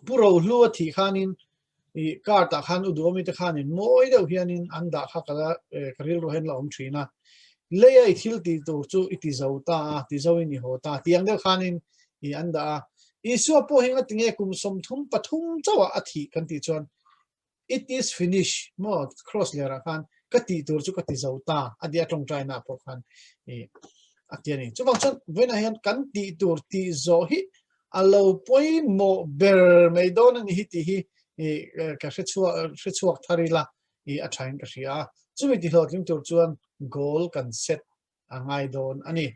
Pu Rohlu a thih khanin i card ah khan u duhawmi te khanin mawi deuh hianin an dah kha ka la ka rilru hian la awm thin a. Leia i thil tih tur chu i ti zo ta a, ti zo in i haw ta tiang deuh khanin i an dah a. Isua pawh hi ngatinge kum 33 chauh ah a thih kan tih chuan It is finish maw cross ler ah khan ka tih tur chu ka ti zo ta a tia tawngtai na pawh khan i a ti a ni. Chuvang chuan vawiinah hian kan tih tur tih zawh hi a lo pawimawh ber mai dawn a ni hi tih hi i ka hre chhuak hre chhuak thar ila i a thain ka hria a. Chumi tihlawhtling tur chuan goal kan set a ngai dawn a ni.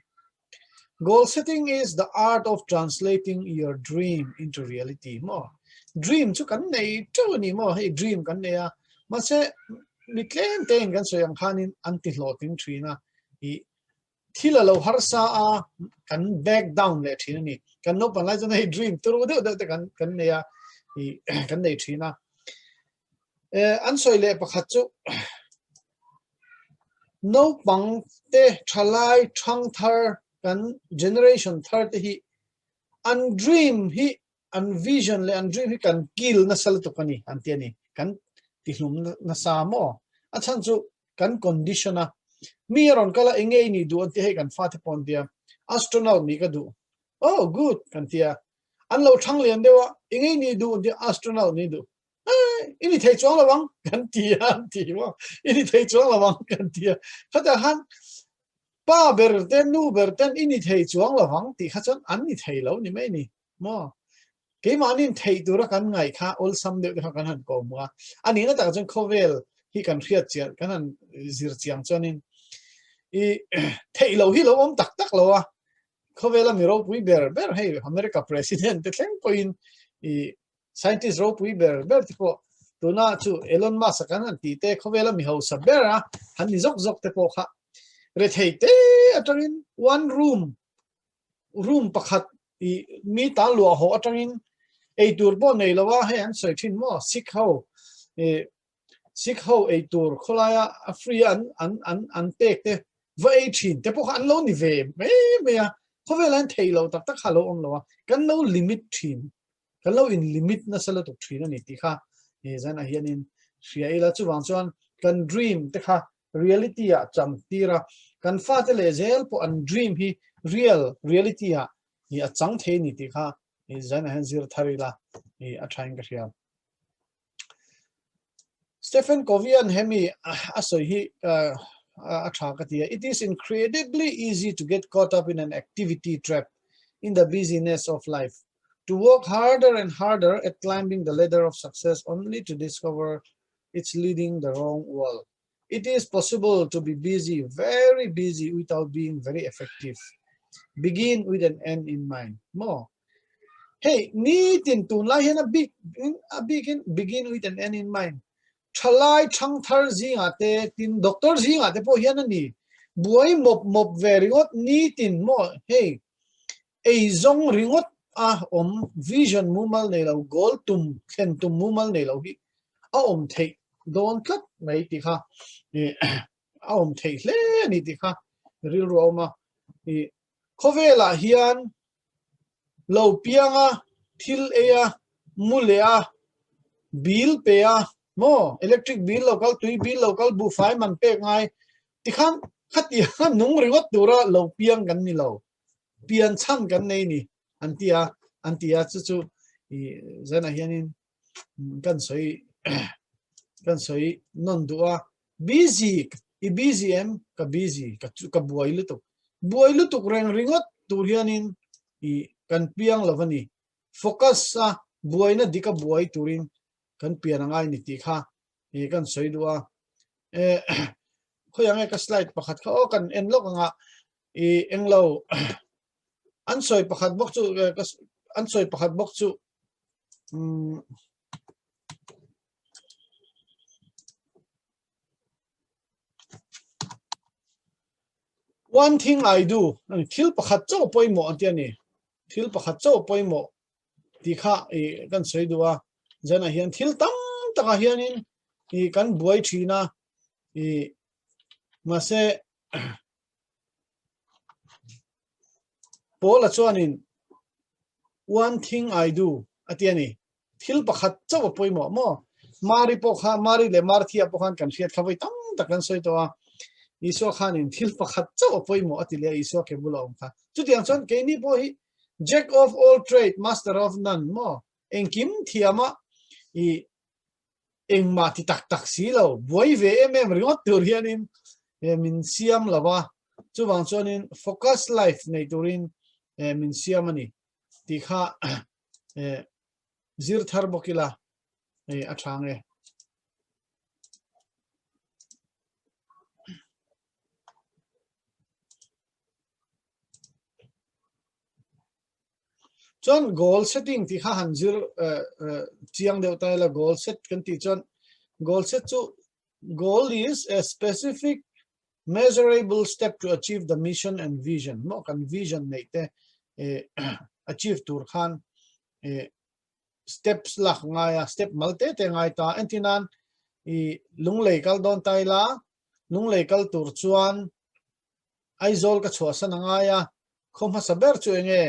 Goal setting is the art of translating your dream into reality maw? Dream chu kan nei teuh a ni maw? Hei dream kan nei a, mahse mi tlem tein kan sawi ang khanin an ti hlawhtling thin a, i thil a lo harsa a, kan back down leh thin a ni. Kan naupang lai chuan hei dream turu deuh deuh te kan kan nei a, i kan nei thin a. An sawi leh pakhat chu Naupang te thalai thangthar kan generation thar te hi an dream hi an vision leh an dream hi kan kill nasa lutuk a ni an ti a ni. Kan tihlum nasa maw? A chhan chu kan condition a mi a rawn kal a enge i nih duh an ti hei kan fate pawh an tia astronaut nih ka duh oh good kan tia an lo thang lian deuh a enge i nih duh an tia astronaut nih duh i ni thei chuang lo ang kan ti a an ti maw i ni thei chuang lo ang kan ti a khatah khan Pa ber te nu ber ten i ni thei chuang lovang tih kha chuan an ni thei lo ni mai ni maw? Keimahniin theih tura kan ngaih kha awlsam deuh te kha kan han kawm a, a nihna takah chuan khawvel hi kan hriat chian kan han zir chiang chuanin i theih loh hi lo awm tak tak lo a, khawvela mi ropui ber ber hei America President te thleng pawhin i Scientist ropui ber ber te pawh tuna chu Elon Musk a kan han tih te khawvela mi hausa ber a han ni zawk zawk te pawh kha rethei te atangin one room room pakhat i mi ta luah haw atangin eitur pawh nei lo a hei an sawi thin maw Sikh ho i Sikh ho eitur khawlaia a free a an an an an pek te va ei thin te pawh kha an lo ni ve mai mai a khawvela an theih loh tak tak kha a lo awm lo a kan lo limit thin kan lo in limit nasa lutuk thin a ni tih kha he zanah hianin hria ila chuvang chuan kan dream te kha reality ah cham tir a kan fate leh zel pawh an dream hi real reality ah hi a chang thei a ni tih kha he zanah hian zir thar ila hi a tha in ka hria. Stephen Covey-a'n hemi a sawi hi a tha ka ti a, It is incredibly easy to get caught up in an activity trap in the busyness of life, to work harder and harder at climbing the ladder of success only to discover it's leading the wrong wall. It is possible to be busy, very busy without being very effective. Begin with an end in mind. Maw? Hei, nitin tunlai hian a bik in a bikin begin with an end in mind. Thalai thangthar zingah te tin doctor zingah te pawh hian a ni. Buai mawp mawp ve ringawt nitin maw? Hei, ei zawng ringawt a awm vision mumal nei lo, goal tum thlen tum mumal nei lo hi a awm theih dawn tlat mai tih kha a awm theih hle a ni tih kha rilru a awm a. Khawvelah hian lo pianga thil ei a, mu leh a, bill pe a, maw electric bill lo kal, tui bill lo kal, buhfai man pek ngai tikhan khatianga nung ringawt tura lo piang kan ni lo. Pian chhan kan nei ni an ti a, an ti a chu chu i zanah hianin kan sawi kan sawi nawn duh a busy i busy em ka busy ka ka buai lutuk buai lutuk reng ringawt tur hianin i kan piang lo ani focus a buaina dika buai turin kan pian angai ni tih kha i kan sawi duh a e khawi ang e ka slide pakhat kha aw kan en lawk anga i englo an sawi pakhat bawk chu an sawi pakhat bawk chu um, One thing I do thil pakhat chauh pawimawh an ti a ni thil pakhat chauh pawimawh tih kha i kan sawi duh a zanah hian thil tam takah hianin i kan buai thin a i mahse Paula chuanin One thing I do a ti a ni. Thil pakhat chauh a pawimawh maw? Mari pawh kha, Mari leh Marthia pawh khan kan hriat kha vawi tam tak kan sawi tawh a. Isua khanin thil pakhat chauh a pawimawh a ti leh a, Isua ke bula awm kha. Chutiang chuan keini pawh hi Jack of all trade, master of none maw? Engkim thiama i engmah ti tak tak si lo, buai ve em em ringawt tur hianin min siam lo va, chuvang chuanin focus life nei turin min siam a ni tih kha zir thar bawk ila a tha nge. Chuan goal setting tih kha han zir chiang deuh ta ila goal set kan tih chuan goal set chu goal is a specific measurable step to achieve the mission and vision maw kan vision neih te achieve tur khan steps lak ngai a step mal te te ngai ta entirnan i lunglei kal dawn ta ila lunglei kal tur chuan Aizawl ka chhuahsan a ngai a, khaw hmasa ber chu enge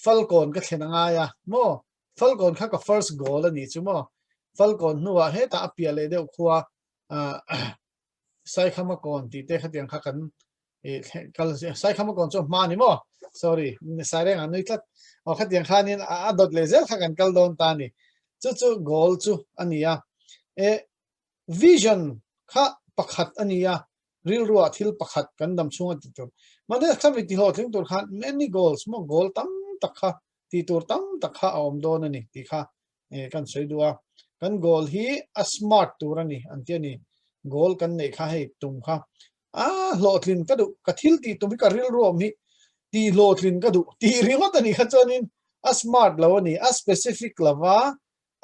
Falkawn ka thlen a ngai a maw? Falkawn kha ka first goal a nih chu maw? Falkawn hnuah hetah a piah leh deuh khua Saikhama kawn tih te khatiang kha kan kal Saikhama kawn chu a hma a ni maw? Sorry, Saireng a nui tlat. Aw khatiang khanin a dawt leh zel kha kan kal dawn ta a ni. Chu chu goal chu a ni a. E vision kha pakhat a ni a. Rilruah thil pakhat kan dam chhunga ti tur. Mahse khami ti hlawhtling tur khan many goals maw goal tam tak kha tih tur tam tak kha a awm dawn a ni tih kha kan sawi duh a. Kan goal hi a smart tur a ni an ti a ni. Goal kan neih kha hei tum kha a hlawhtlin ka duh ka thil tih tum hi ka rilru awm hi tih hlawhtlin ka duh tih ringawt a nih kha chuanin a smart lo a ni a specific lova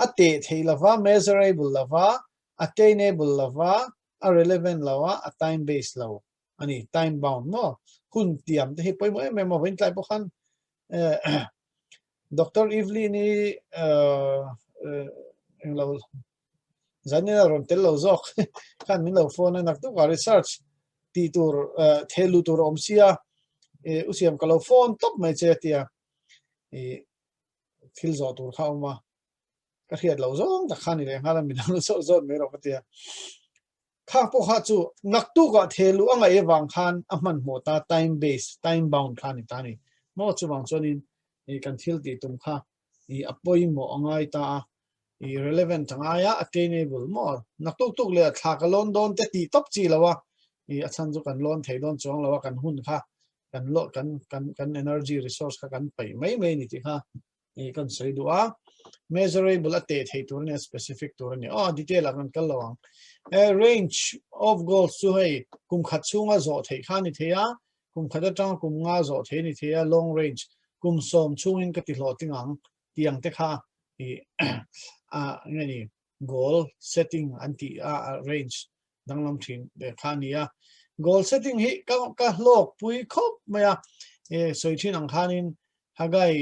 a teh theih lova measurable lova attainable lova a relevant lo a, a time based lo a ni, time bound maw? Hun tiam te hi pawimawh em em a, vawiin tlai pawh khan Doctor Evelyn i englo zanin a rawn tel lo zawk khan min lo phone a, naktuk ah research tih tur theh luh tur a awm sia, u siam ka lo phone tawp mai che a tia, thil zawh tur kha a awm a. ka hriat lo zawng tak kha ni leh nghal a midang lo zawt zawt mai rawh ka tia. Kha pawh kha chu naktukah thehluh a ngaih avang khan a hmanhmawh ta time base, time bound kha a ni ta a ni. Maw chuvang chuanin i kan thil tih tum kha i a pawimawh a ngai ta a, i relevant a ngai a, attainable maw naktuk tuk leh thla ka lawn dawn te tih tawp chi lo a, i a chhan chu kan lawn thei dawn chuang lo a kan hun kha kan kan kan kan energy resource kha kan paih mai mai a ni tih kha i kan sawi duh a measurable a teh thei tur a ni a specific tur a ni aw detail ah kan kal lo ang range of goals chu hei kum khat chhunga zawh theih kha ni thei a kum khat atanga kum nga zawh thei ni thei a long range kum sawm chhungin ka ti hlawh ting ang tiang te kha i a nge ni goal setting an tih a range danglam thin kha a ni a goal setting hi ka ka hlawk pui khawp mai a e sawi thin ang khanin Hagai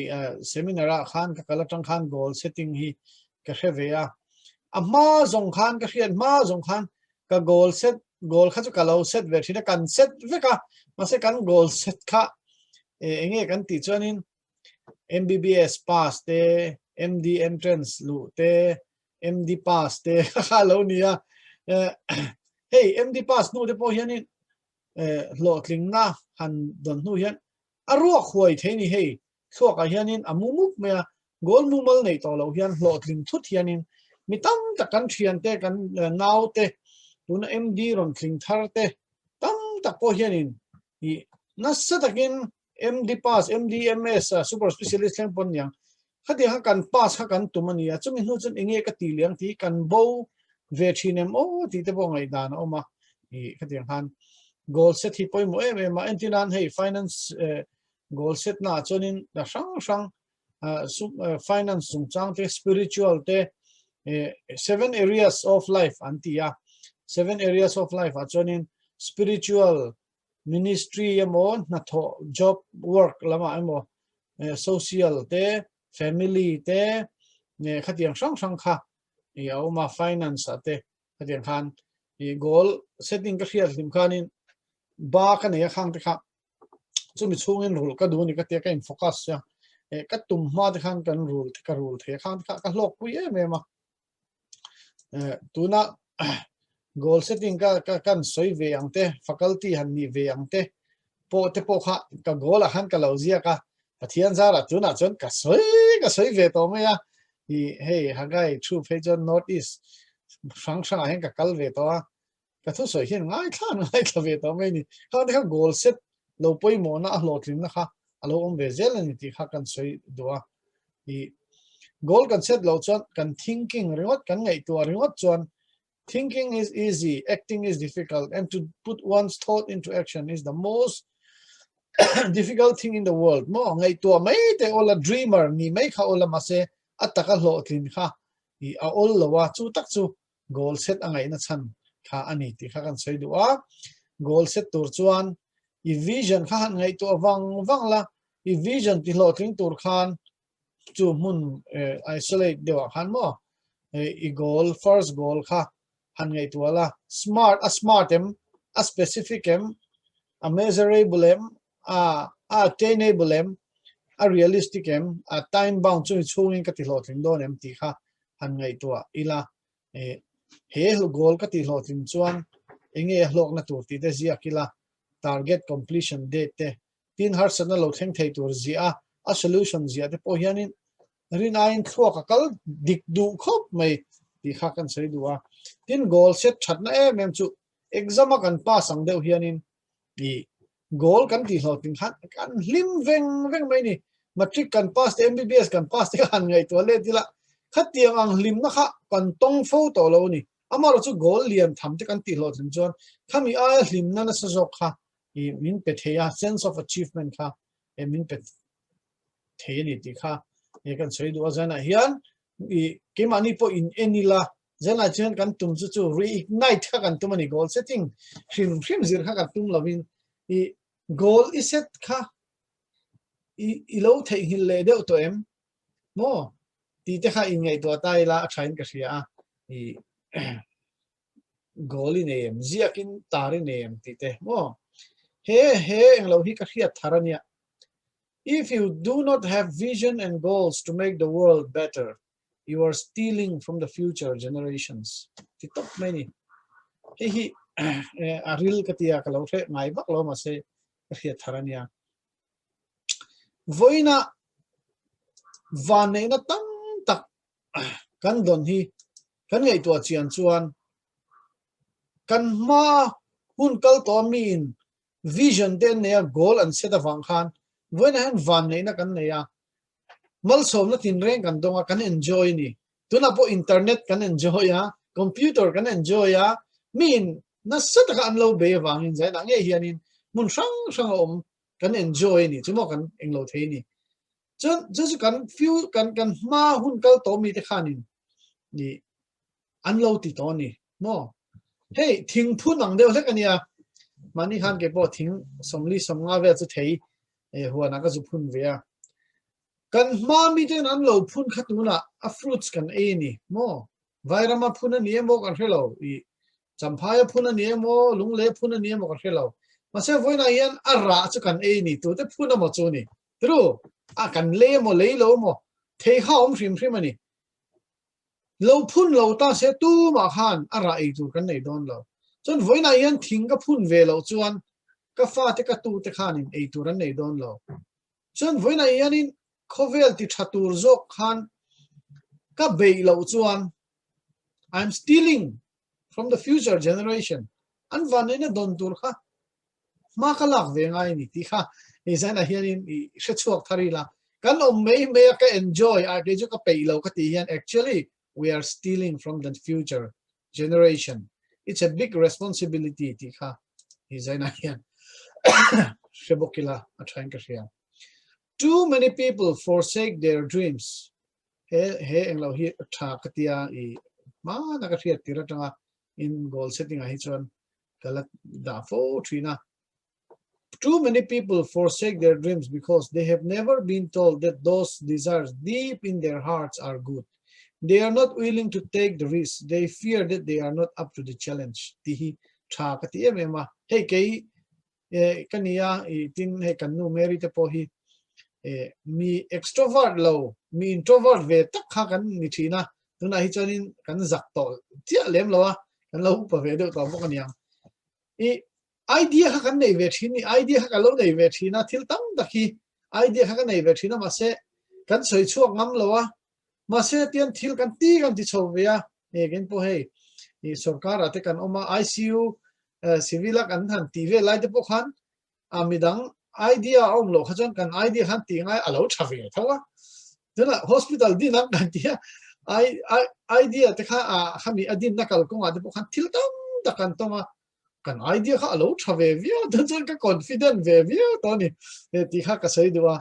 seminar ah khan ka kal atang khan goal setting hi ka hre ve a a hma zawng khan ka hriat hma zawng khan ka goal set goal kha chu ka lo set ve thin a kan set vek a mahse kan goal set kha e enge kan tih chuanin MBBS pass te MD entrance luh te MD pass te kha lo ni a hei MD pass hnu te pawh hianin hlawhtlingna han dawn hnu hian a ruak huai thei ni hei thluakah hianin a mu mup mai a goal mumal nei tawh loh hian hlawhtling thut hianin mi tam tak kan thian te kan nau te tuna MD rawn tling thar te tam tak pawh hianin i nasa takin MD pass, MD, MS, super specialist thleng pawn niang. Khatiang kha kan pass kha kan tum a ni a, chumi hnu chuan enge ka ti liang tih kan bo ve thin em aw tih te pawh ngaihdan a awm a. I khatiang khan goal set hi pawimawh em em a, entir nan hei finance goal set na ah chuanin la hrang hrang finance chungchang te, spiritual te, seven areas of life an ti a, seven areas of life ah chuanin spiritual ministry emaw hnathawh job work lamah emaw social te family te khatiang hrang hrang kha i a awm a finance ah te khatiang khan i goal setting ka hriat hlim khanin ba ka nei a khang te kha chumi chhungin rul ka duh ni ka tia ka in focus a ka tum hma te khan kan rul ka rul thei khang te kha ka hlawk pui em em a tuna goal setting ka ka kan sawi ve ang te faculty han nih ve ang te pawh te pawh kha ka goal ah khan ka lo ziak a Pathian zarah tunah chuan ka sawi ka sawi ve tawh mai a i hei Hagai thu phei chuan North East hrang hrangah hian ka kal ve tawh a Ka thusawi hian ngaithla an ngaithla ve tawh mai a ni. Khang te kha goal set lo pawimawhna a hlawhtlinna kha a lo awm ve zel a ni tih kha kan sawi duh a. I goal kan set loh chuan kan thinking ringawt kan ngaihtuah ringawt chuan thinking is easy, acting is difficult and to put one's thought into action is the most difficult thing in the world. Maw ngaihtuah mai te awla dreamer ni mai kha awla mahse a taka hlawhtlin kha i a awl lo a chu tak chu goal set a ngaihna chhan kha a ni tih kha kan sawi duh a. Goal set tur chuan i vision kha han ngaihtuah vang vang la, i vision ti hlawhtling tur khan chu hmun isolate deuhah khan maw i goal, first goal kha han ngaihtuah la, smart a smart em, a specific em, a measurable em, a attainable em, a realistic em, a time bound chumi chhungin ka ti hlawhtling dawn em tih kha han ngaihtuah ila. He goal ka ti hlawhtling chuan enge a hlawkna tur tih te ziak ila, target completion date te, tin harsatna lo thleng thei tur ziah a, a solution ziah te pawh hianin rin aiin thluak a kal dik duh khawp mai tih kha kan sawi duh a. Tin goal set thatna em em chu. Exam a kan pass ang deuh hianin i goal kan tih hlawhtling khan kan hlim veng veng mai ni. Matric kan pass te MBBS kan pass te kha han ngaihtuah let ila khatiang ang hlimna kha kan tawng fo tawh lo a ni. Amaherawh chu goal lian tham te kan tih hlawhtling chuan khami aia hlimna nasa zawk kha i min pe thei a, sense of achievement kha min pe thei a ni tih kha kan sawi duh a. Zanah hian i keimahni pawh in en ila Zanah chuan kan tum chu chu reignite kha kan tum a ni, goal setting hrim hrim zir kha kan tum lovin i goal i set kha i i lo theihnghilh leh deuh tawh em maw tih te kha inngaihtuah ta ila a thain ka hria a, i goal i nei em, ziakin tar i nei em tih te maw. He he englo hi ka hriat thar a nia. If you do not have vision and goals to make the world better, you are stealing from the future generations ti tawp mai ni. Hei hi a ril ka tia ka lo hre ngai vak lo mahse ka hriat thar a nia. Vawiina vanneihna tam tak kan dawn hi kan ngaihtuah chian chuan kan hma hun kal tawh miin vision te an nei a, goal an set avang khan vawiinah hian vanneihna kan nei a, Malsawmna tinreng kan dawng a, kan enjoy a ni. Tunah pawh internet kan enjoy a, computer kan enjoy a, miin nasa taka an lo bei avangin zainah ngei hianin hmun hrang hrang a awm kan enjoy a ni. Chu maw kan englo thei a ni. Chuan chu chu kan few kan kan hma hun kal tawh mite khanin ni an lo ti tawh a ni maw. Hei thing phun ang deuh hlek a nia. Mahni khan kei pawh thing 40 50 vel chu thei e huanah ka zu phun ve a. Kan hma miten an lo phun kha tunah a fruits kan ei a ni maw? Vairama phun a ni emaw kan hre lo, i Champhaia phun a ni emaw, Lungle phun a ni emaw kan hre lo. Mahse vawiinah hian a rah chu kan ei a ni, tute phun emaw chu a ni. Tru, a kan lei emaw lei lo emaw thei kha a awm hrim hrim a ni. Lo phun lo ta se tumah khan a rah ei tur kan nei dawn lo. Chuan vawiinah hian thing ka phun ve loh chuan ka fate ka tute khanin ei tur an nei dawn lo. Chuan vawiinah hianin khawvel ti tha tur zawk khan ka beih loh chuan I'm stealing from the future generation an vanneihna dawn tur kha hma ka lak ve ngai a ni tih kha hei zainah hianin i hre chhuak thar ila kan awm mai mai a ka enjoy a kei chu ka peih lo ka tih hian actually we are stealing from the future generation it's a big responsibility tih kha hei zainah hian hre bawk ila a thain ka hria too many people forsake their dreams he he englo hi tha ka tia i hmana ka hriat tir atanga in goal setting ah hi chuan ka la dah fo thin a. Too many people forsake their dreams because they have never been told that those desires deep in their hearts are good. They are not willing to take the risk. They fear that they are not up to the challenge. Ti hi tha ka ti em em a. Hei kei eh, ka nia i tin hei kan nu Mary te pawh hi eh, mi extrovert lo, mi introvert ve tak kha kan ni thin a. Tunah hi chuanin kan zak tawh chiah lem lo a, kan lo upa ve deuh tawh bawk a niang. I idea kha kan nei ve thin ni, idea kha ka lo nei ve thin a, thil tam tak hi idea kha ka nei ve thin a, mahse kan sawi chhuak ngam lo a, mahse tian thil kan ti kan ti chho ve a, e ken pawh hei i sorkar ah te kan awm a, ICU civil a kan han tih ve lai te pawh khan a midang idea a awm loh kha chuan kan idea khan tih ngai a lo tha ve tho a tunah hospital din ang kan tia idea te kha a khami a din na kal kawngah te pawh khan thil tam tak kan tawng a kan idea kha a lo tha ve viau ta chuan ka confident ve viau tawh a ni he tih kha ka sawi duh a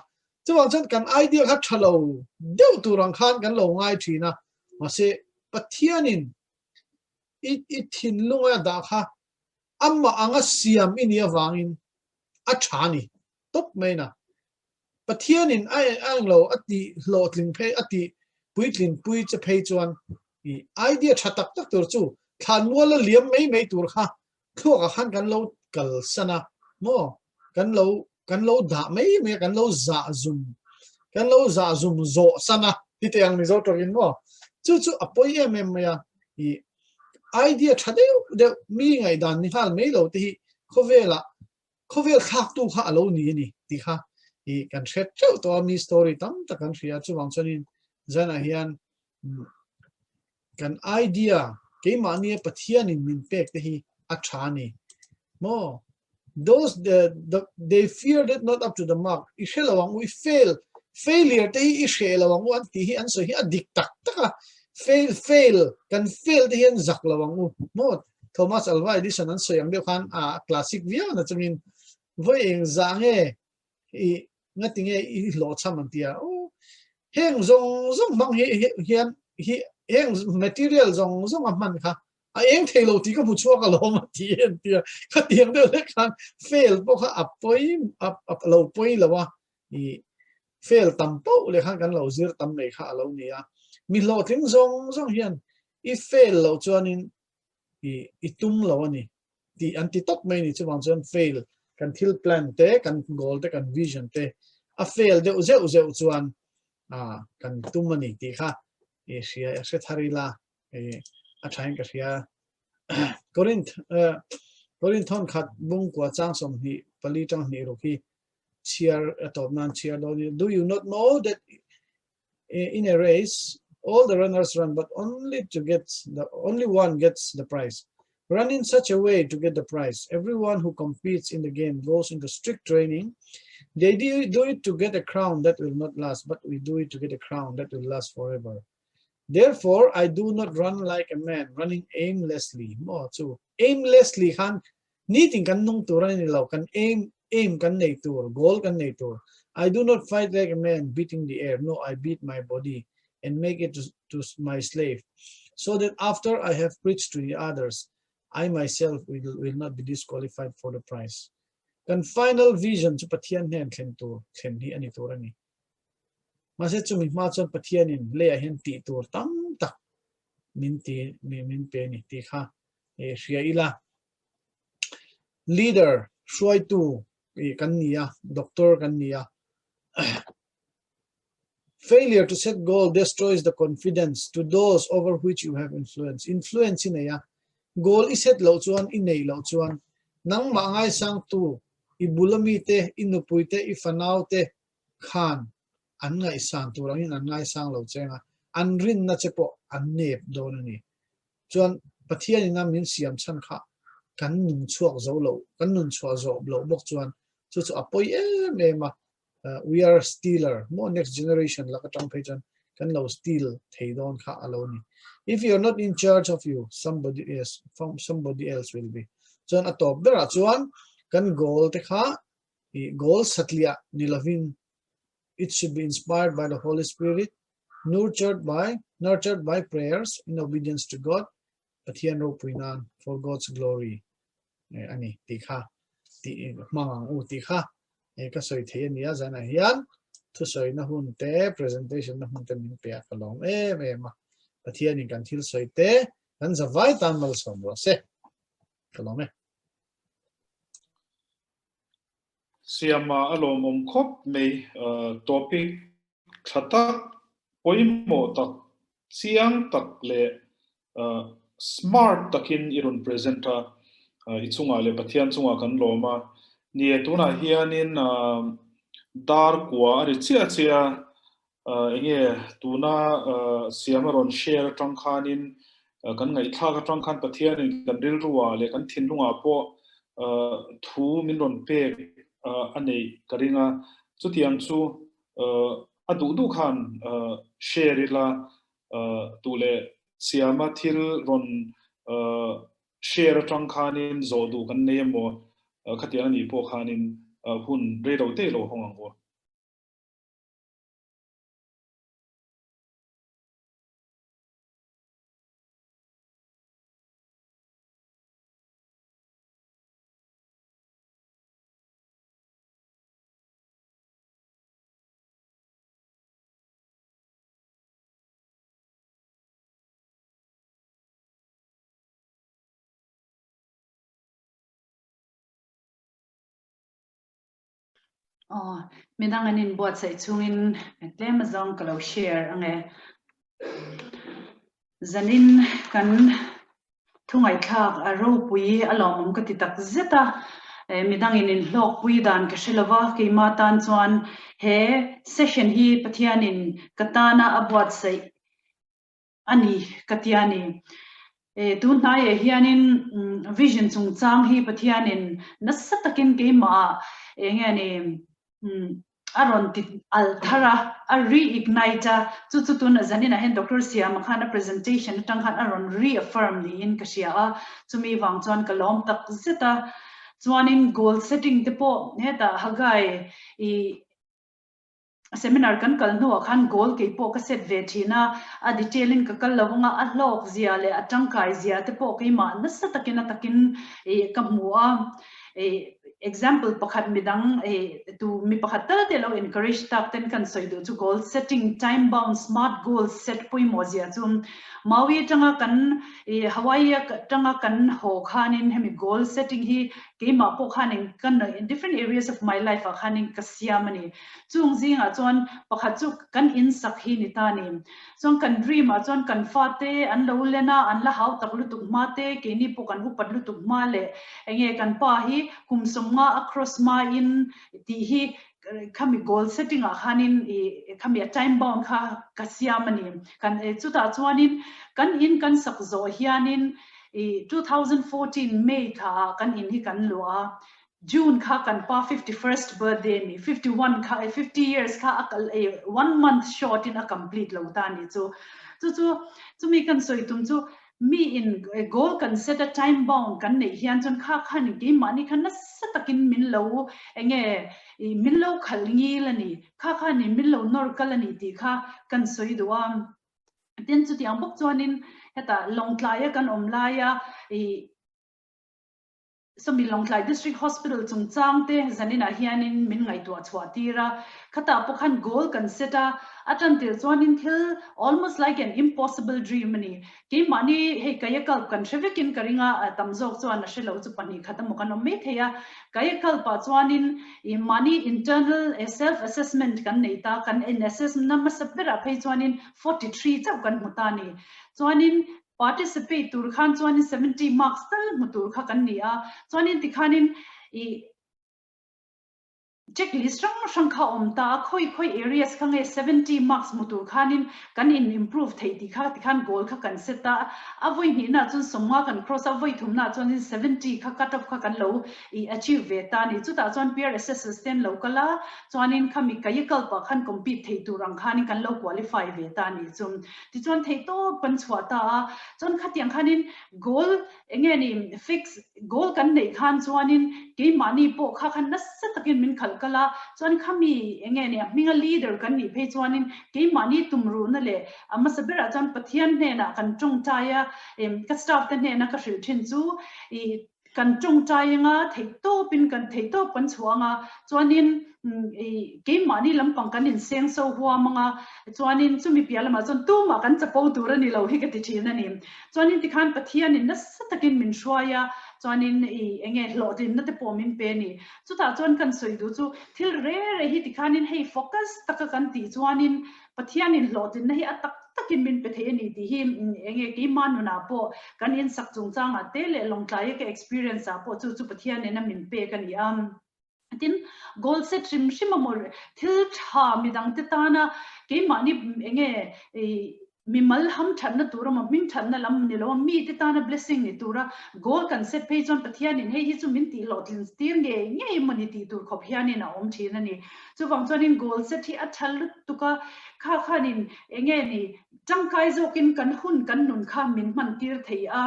chuvang chuan kan idea kha tha lo deuh tur ang khan kan lo ngai thin a mahse Pathianin i i thinlunga dah kha Amah anga siam i nih avangin a tha a ni tawp mai na. Pathianin a englo a tih hlawhtling phei a tih puitlin pui che phei chuan i idea tha tak tak tur chu thlanmual a liam mai mai tur kha thluakah khan kan lo kalsan a maw kan lo kan lo dah mai mai a kan lo zah zum kan lo zah zum zawh san a ti teh ang Mizo tawkin maw chu chu a pawi em em mai a i idea tha deuh deuh mi ngaihdan ni nghal mai lo te hi khawvelah khawvel thlaktu kha a lo ni a ni tih kha i kan hre teuh tawh a mi story tam tak kan hria chuvang chuanin zanah hian kan idea keimahnia Pathianin min pek te hi. a tha ni maw those the, the they fear that not up to the mark i hre lo ang u i fail failure te hi i hre lo ang u an ti hi an sawi hi a dik tak tak a fail fail kan fail te hian zak lo ang u maw Thomas Alva Edison an sawi ang deuh khan a classic viau na chungin vawi eng za nge i ngati nge i hlawhchham an ti a oh heng zawng zawng hmang hi hian hi heng material zawng zawng a hman kha a eng thei lo tih ka hmu chhuak alawm a ti en tia khatiang deuh hlek khan fail pawh kha a pawi a lo pawi lo a i fail tam poh leh khan kan lo zir tam mai kha a lo ni a mi hlawhtling zawng zawng hian i fail loh chuanin i i tum lo a ni tih an ti tawp mai ni chuvang chuan fail kan thil plan te kan goal te kan vision te a fail deuh zeuh zeuh chuan a kan tum a ni tih kha i hria hre thar ila a thain ka hria Corinth Corinth thon khat bung kwa chang 24 tang hnih ruk hi chhiar a tawp nan chhiar dawn do you not know that in a race all the runners run but only to get the only one gets the prize run in such a way to get the prize everyone who competes in the game goes into strict training they do it to get a crown that will not last but we do it to get a crown that will last forever Therefore, I do not run like a man running aimlessly. Maw chu aimlessly khan nitin kan nung tur a ni lo, kan aim aim kan nei tur, goal kan nei tur. I do not fight like a man beating the air. No, I beat my body and make it to, to my slave, so that after I have preached to the others, I myself will, will not be disqualified for the prize. Kan final vision chu Pathian hnen thlen tur, thlen hi ani tur ani. Mahse chumi hma chuan Pathianin leiah hian tih tur tam tak min ti min pe a ni tih kha hria ila. Leader, hruaitu kan ni a, doctor kan ni a. Failure to set goal destroys the confidence to those over which you have influence. Influence i nei a, goal i set loh chuan i neih loh chuan nangmah ngaisangtu i bul ami te, i nupui te, i fanau te khan an ngaihsan tur angin an ngaisang lo cheng a, an rinna che pawh an nep dawn a ni. Chuan Pathianin a min siam chhan kha kan nun chhuak zo lo, kan nun chhuah zawh loh bawk chuan chu chu a pawi em em a, we are stealer, maw next generation lak atang phei chuan kan lo steal thei dawn kha a lo ni. If you are not in charge of you, somebody is, somebody else will be. Chuan a tawp berah chuan kan goal te kha i goal satliah ni lovin it should be inspired by the Holy Spirit, nurtured by nurtured by prayers in obedience to God, Pathian ropui nan for God's glory ani tih kha ti hmang ang u tih kha ka sawi thei ania zanah hian thusawina hun te presentation na hun te min pe a ka lawm em em a Pathian in kan thil sawi te kan zavai tan malsawm rawh se ka lawm e. Siama a lawmawm khawp mai. Topic tha tak, pawimawh tak, chiang tak leh smart takin i rawn present a, i chungah leh Pathian chungah kan lawm a. Nia, tunah hianin dar kua a ri chiah chiah a, enge tuna Siama rawn share atang khanin kan ngaihthlak atang khan Pathianin kan rilruah leh kan thinlungah pawh thu min rawn pek a neih ka ring a, chutiang chu a duh duh khan share ila duh leh Siama thil rawn share atang khanin zawh duh kan nei emaw khatiang anih pawh khanin hun rei lo te lo hawng ang u. Aw, midang an inbuatsaih chungin tlem azawng ka lo share ange. Zanin kan thungaihthlak a ropui a lawmawm ka ti tak zet a, midangin inhlawkpui dan ka hre lova, keimah tan chuan he session hi Pathianin ka tana a buatsaih a ni ka ti a ni. Tun hnaiah hianin vision chungchang hi Pathianin nasa takin keimahah eng nge ni a rawn ti alh thar a, a reignite a, chu chu tunah zaninah hian Doctor Siama khan a presentation atang khan a rawn reaffirm niin ka hria a, chumi vang chuan ka lawm tak zet a. Chuanin goal setting te pawh hetah Haggai i Seminar kan kal hnuah khan goal kei pawh ka set ve thin a, a detail in ka kal lo anga a hlawk zia leh a tangkai zia te pawh keimah nasa takin a takin ih ka hmu a. Ih example pakhat midang ih tu mi pakhat tal te lo encourage tak ten kan sawi duh chu goal setting time bound smart goal set pawimawh zia chu Maui atanga kan ih Hawaii atanga kan haw khanin hemi goal setting hi keimah pawh khanin ka different areas of my life ah khanin ka siam a ni. Chung zingah chuan pakhat chu kan in sak hi ni ta ni. Chuan kan dream ah chuan kan fate an lo len a, an la hau tak lutuk hma te, keini pawh kan upat lutuk hma leh enge kan pa hi kum sawmnga a cross hma in tih hi khami goal setting ah khanin ih khami a time bound kha ka siam a ni. Kan chutah chuanin kan in kan sak zawh hianin ih 2014 May thla ah kan in hi kan luah a, June kha kan pa 51st birthday a ni, 51 kha 50 years kha a kal e one month short in a complete lo ta a ni chu. Chu chu chumi kan sawi tum chu mi in goal kan set a time bound kan neih hian chuan kha khan keimahni kha nasa takin min lo enge min lo khalh ngil a ni, kha khanin min lo nawr kal a ni tih kha kan sawi duh a. Tin chutiang bawk chuanin hetah Lawngtlaia kan awm laia ih Sawmi Lawngtlai District Hospital chungchang te zaninah hianin min ngaihtuah chhuah tir a, khatah pawh khan goal kan set a, a tan tir chuanin thil almost like an impossible dream a ni. Keimahni hei Kayakalp kan hre vekin ka ring a, tam zawk chuan a hre lo chu pahnih khat emaw kan awm mai thei a. Kayakalp ah chuanin ih mahni internal self assessment kan nei ta, kan in assess na hmasa berah phei chuanin 43 chauh kan hmu ta a ni. Chuanin Participate tur khan chuanin 70 marks tal hmu tur kha kan ni a, chuanin tikhanin ih checklist hrang hrang kha awm ta a, khawi khawi areas kha nge 70 marks hmu tur khanin kan in improve theih tih kha tikhan goal kha kan set a, a vawi hnihna chuan sawmnga kan cross a, vawi thumna chuanin 70 kha cut off kha kan lo ih achieve ve ta a ni. Chutah chuan peer assessors te an lo kal a, chuanin khami kayikalp ah khan compete thei tur ang khanin kan lo qualify ve ta a ni chu. Tichuan theihtawp kan chhuah ta a, chuan khatiang khanin goal eng nge ni fix goal kan neih khan chuanin keimahni pawh kha khan nasa takin min khalh kal a, chuan khami eng nge ni a hminga leader kan nih phei chuanin keimahni tumruhna leh a hmasa berah chuan Pathian hnenah kan tawngtai a, ka staff te hnena ka hrilh thin chu ih Kan tawngtai anga theihtawpin kan theihtawp kan chhuah anga chuanin ih keimahni lampang kan inseng so huam anga chuanin chumi piah lamah chuan tumah kan chapo tur a ni lo hi ka ti thin a ni. Chuanin tikhan Pathianin nasa takin min hruai a chuanin ih enge hlawhtlinna te pawh min pe a ni. Chutah chuan kan sawi duh chu thil re re hi tikhanin hei focus taka kan tih chuanin Pathianin hlawhtlinna hi a tak takin min pe thei a ni tih hi eng nge keimah nunah pawh kan insak chungchangah te leh Lawngtlaia ka experience ah pawh chu chu Pathian nena min pek a ni a. Tin, goal set hrim hrim a maw thil tha midangte tana keimahni eng nge mimal hamthatna tura maw hmingthatna lam ni lo a mite tana blessing ni tura goal kan set phei chuan Pathianin hei hi chu min tih hlawhtlin tir ngei ngei emaw ni tih tur khawp hianin a awm thin a ni. Chuvang chuanin goal set hi a tha lutuk a, kha khanin eng nge ni tangkai zawkin kan hun kan nun kha min hman tir thei a,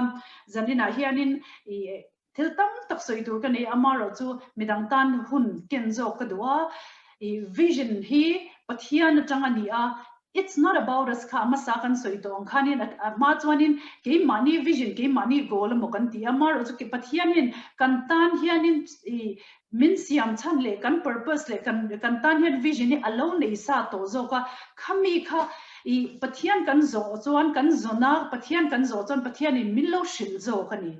zaninah hianin ih thil tam tak sawi tur ka nei a, amaherawh chu midang tan hun ken zawk ka duh a, ih vision hi Pathian atang a ni a, it's not about us kha a hmasa kan sawi tawh ang khanin a hma chuanin keimahni vision keimahni goal emaw kan ti a, amaherawh chu Pathianin kan tan hianin ih Min siam chhan leh kan purpose leh kan kan tan hian vision hi a lo nei sa tawh zawk a, khami kha ih Pathian kan zawh chuan kan zawn a, Pathian kan zawh chuan Pathianin min lo hrilh zawk a ni.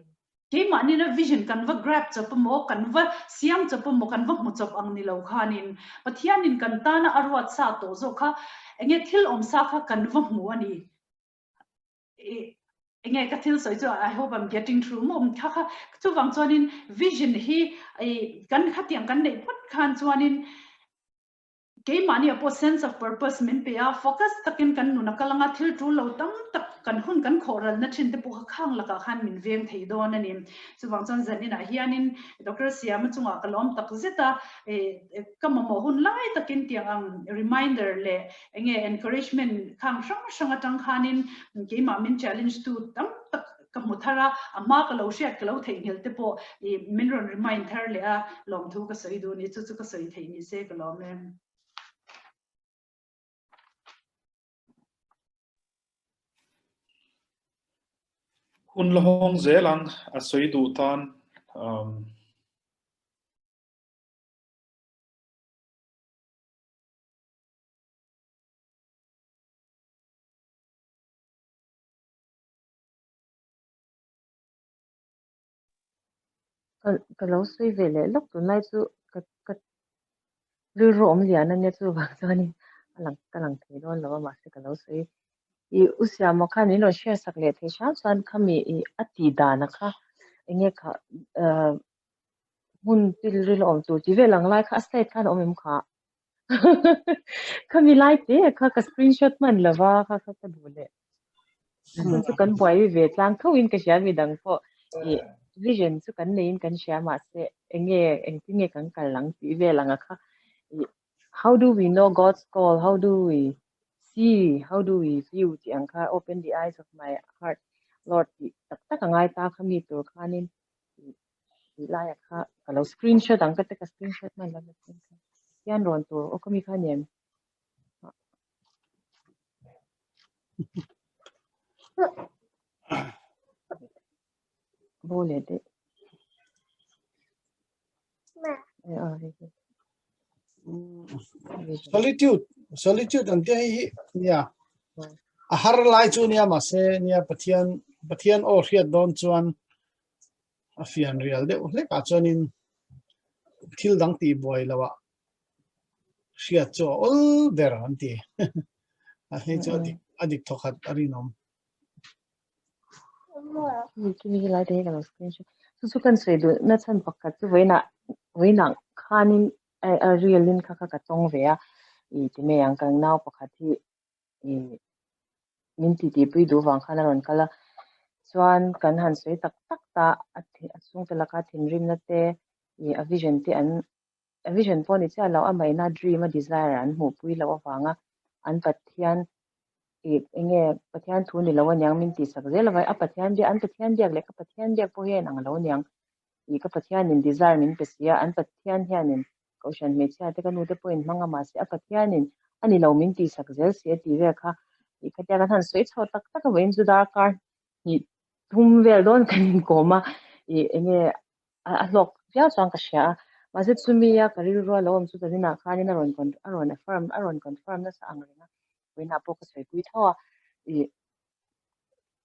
Keimahnin a vision kan va grab chawp emaw, kan va siam chawp emaw, kan va hmu chawp ang ni lo khanin Pathianin kan tana a ruat sa tawh zawk kha enge thil awm sa kha kan va hmu a ni. Enge ka thil sawi chu I hope I'm getting through maw kha kha chuvang chuanin vision hi kan khatiang kan neih phawt khan chuanin Keimahni ah pawh sense of purpose min pe a, focus takin kan nun a kal anga thil tul lo tam tak kan hun kan khawh ralna thin te pawh kha khang lakah khan min veng thei dawn a ni. Chuvang chuan zaninah hianin Doctor Siama chungah ka lawm tak zet a, ka mamawh hun lai takin tiang ang reminder leh enge encouragement khang hrang hrang atang khanin keimah min challenge tu tam tak ka hmu thar a, a hma ka lo hriat ka lo theihnghilh te pawh i min rawn remind thar leh a, lawmthu ka sawi duh a ni, chu chu ka sawi theih ni se ka lawm e. Hun la hawng zel ang a sawi duh tan. Ka ka lo sawi ve leh lawk tunlai chu ka ka rilru awm lian ania chuvang chuanin a lang ka lang thei dawn lo a mahse ka lo sawi i u Siama khan min rawn share sak leh thei hram chuan khami i a tih dana kha enge kha ah hmun pilril awm tur tih vel ang lai kha a slide khan a awm em kha Khami lai te kha ka screenshot hman lova kha kha ka duh leh. Chu chu kan buai ve tlang tho in ka hria mi dang pawh i vision chu kan nei in kan hria mahse enge engtin nge kan kal ang tih vel anga kha i how do we know God's call how do we see how do we view tih ang kha open the eyes of my heart Lord tih tak tak a ngai ta kha mi tur khanin tih laiah kha ka lo screenshot ang ka te ka screenshot hman lo hian rawn tur aw ka mi kha ni em bo leh daih Solitude solitude an tia hei hi nia a har lai chu nia mahse nia Pathian Pathian aw hriat dawn chuan a fian rial deuh hlek ah chuanin thil dang tih buai lo ah hriat chu a awl ber an ti a hei chu a dik a dik thawkhat a rinawm. Chu chu kan sawi duh na chhan pakhat chu vawiinah vawiinah khanin a ril in kha kha ka tawng ve a i ti mai ang kan nau pakhat hi i min ti tih pui duh vang khan a rawn kal a chuan kan han sawi tak tak ta a a chhungte laka thinrimna te ih a vision te an a vision pawh a ni chiah lo amah ina dream a desire an hmuh pui loh avanga an Pathian ih eng nge Pathian thu ni lo aniang min tih sak zel avai a Pathian biak an Pathian biak leh ka Pathian biak pawh hian ang lo aniang ih ka Pathianin desire min pe si a an Pathian hianin Kohhran hmeichhia te ka nu te pawhin hmang a mahse a Pathianin a ni lo min tih sak zel si a tih vel kha ih khatia kan han sawi chho tak tak a vawiin chu darkar hnih thum vel dawn kan inkawm a ih eng nge a hlawk viau chuan ka hria a mahse chumi a ka rilru a lo awm chu zaninah khanin a rawn a rawn affirm a rawn confirm nasa ang reng a vawiinah pawh ka sawipui tho a ih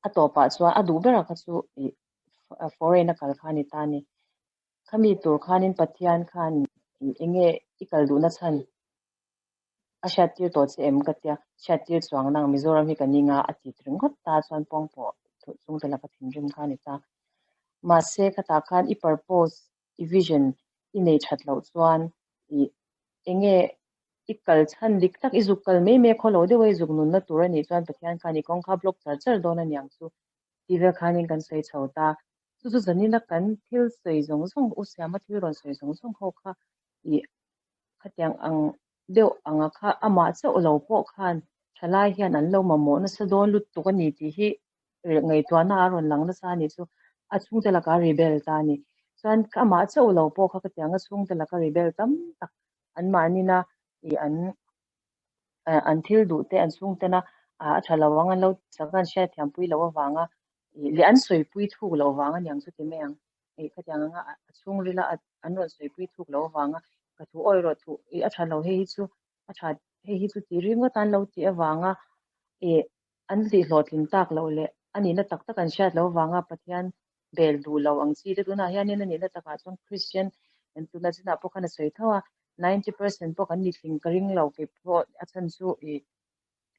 a tawpah chuan a duh berah kha chu ih foreign a kal kha a ni ta a ni. Khami tur khanin Pathian khan eng nge i kal duhna chhan a hriattir tawh che em ka tia, hriattir chuang nang Mizoram hi ka ning a a ti ringawt ta chuan pawngpawh chhungte laka thinrim kha a ni ta. Mahse khatah khan i purpose, i vision i nei that loh chuan i eng nge i kal chhan dik tak i zuk kal mai mai khaw lo deuh a i zuk nunna tur a nih chuan Pathian khan i kawng kha block char char dawn a niang chu ti vel khanin kan sawi chho ta. Chu chu zanina kan thil sawi zawng zawng, U Siama thil rawn sawi zawng zawng ho kha ih khatiang ang deuh anga kha amah chauh lo pawh khan thalai hian an lo mamawh nasa dawn lutuk a ni tih hi ngaihtuahna a rawn lang nasa a nih chu a chhungte laka rebel ta a ni. Chuan amah chauh lo pawh kha khatianga chhungte laka rebel tam tak anmahnina ih an an thil duh te an chhungtena a tha lo ang an lo chak a an hriatthiampui loh avanga ih leh an sawipui thuk loh vang a niang chu ti mai ang ih khatiang anga a chhungrila an rawn sawipui thuk loh avanga ka thu awi rawh thu ih a tha lo hei hi chu a tha hei hi chu ti ringawt an lo tih avanga ih an tih hlawhtlin tak loh leh a nihna tak tak an hriat loh avanga Pathian bel duh lo ang chi te tunah hianin a nihna takah chuan Christian tuna chinah pawh khan a sawi tho a 90% pawh kan ni tling ka ring lo kei pawh a chhan chu ih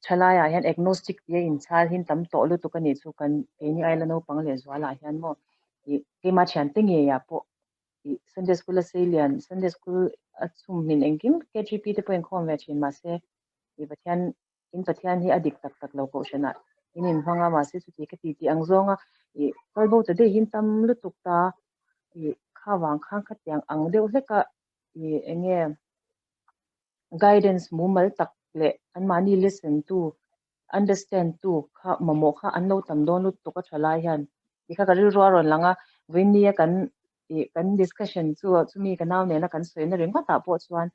thalaiah hian agnostic tia inchhal hin tam tawh lutuk a nih chu kan keini aila naupang leh zualah hian maw ih keimah thiante ngeiah pawh. I Sunday school a seilian Sunday school a chhum hmin engkim KGP te pawh inkhawm ve thin mahse i Pathian in Pathian hi a dik tak tak lo kohhranah in inhmang a mahse chuti ka ti tih ang zawnga i kal bo ta daih hi tam lutuk ta i kha vang khan khatiang ang deuh hleka i eng nge guidance mumal tak leh anmahni listen tu understand tu kha mamawh kha an lo tam dawn lutuk a tha lai hian ti kha ka rilru a rawn lang a vawinia kan ih kan discussion chu chumi ka nau nena kan sawina ringawt ah pawh chuan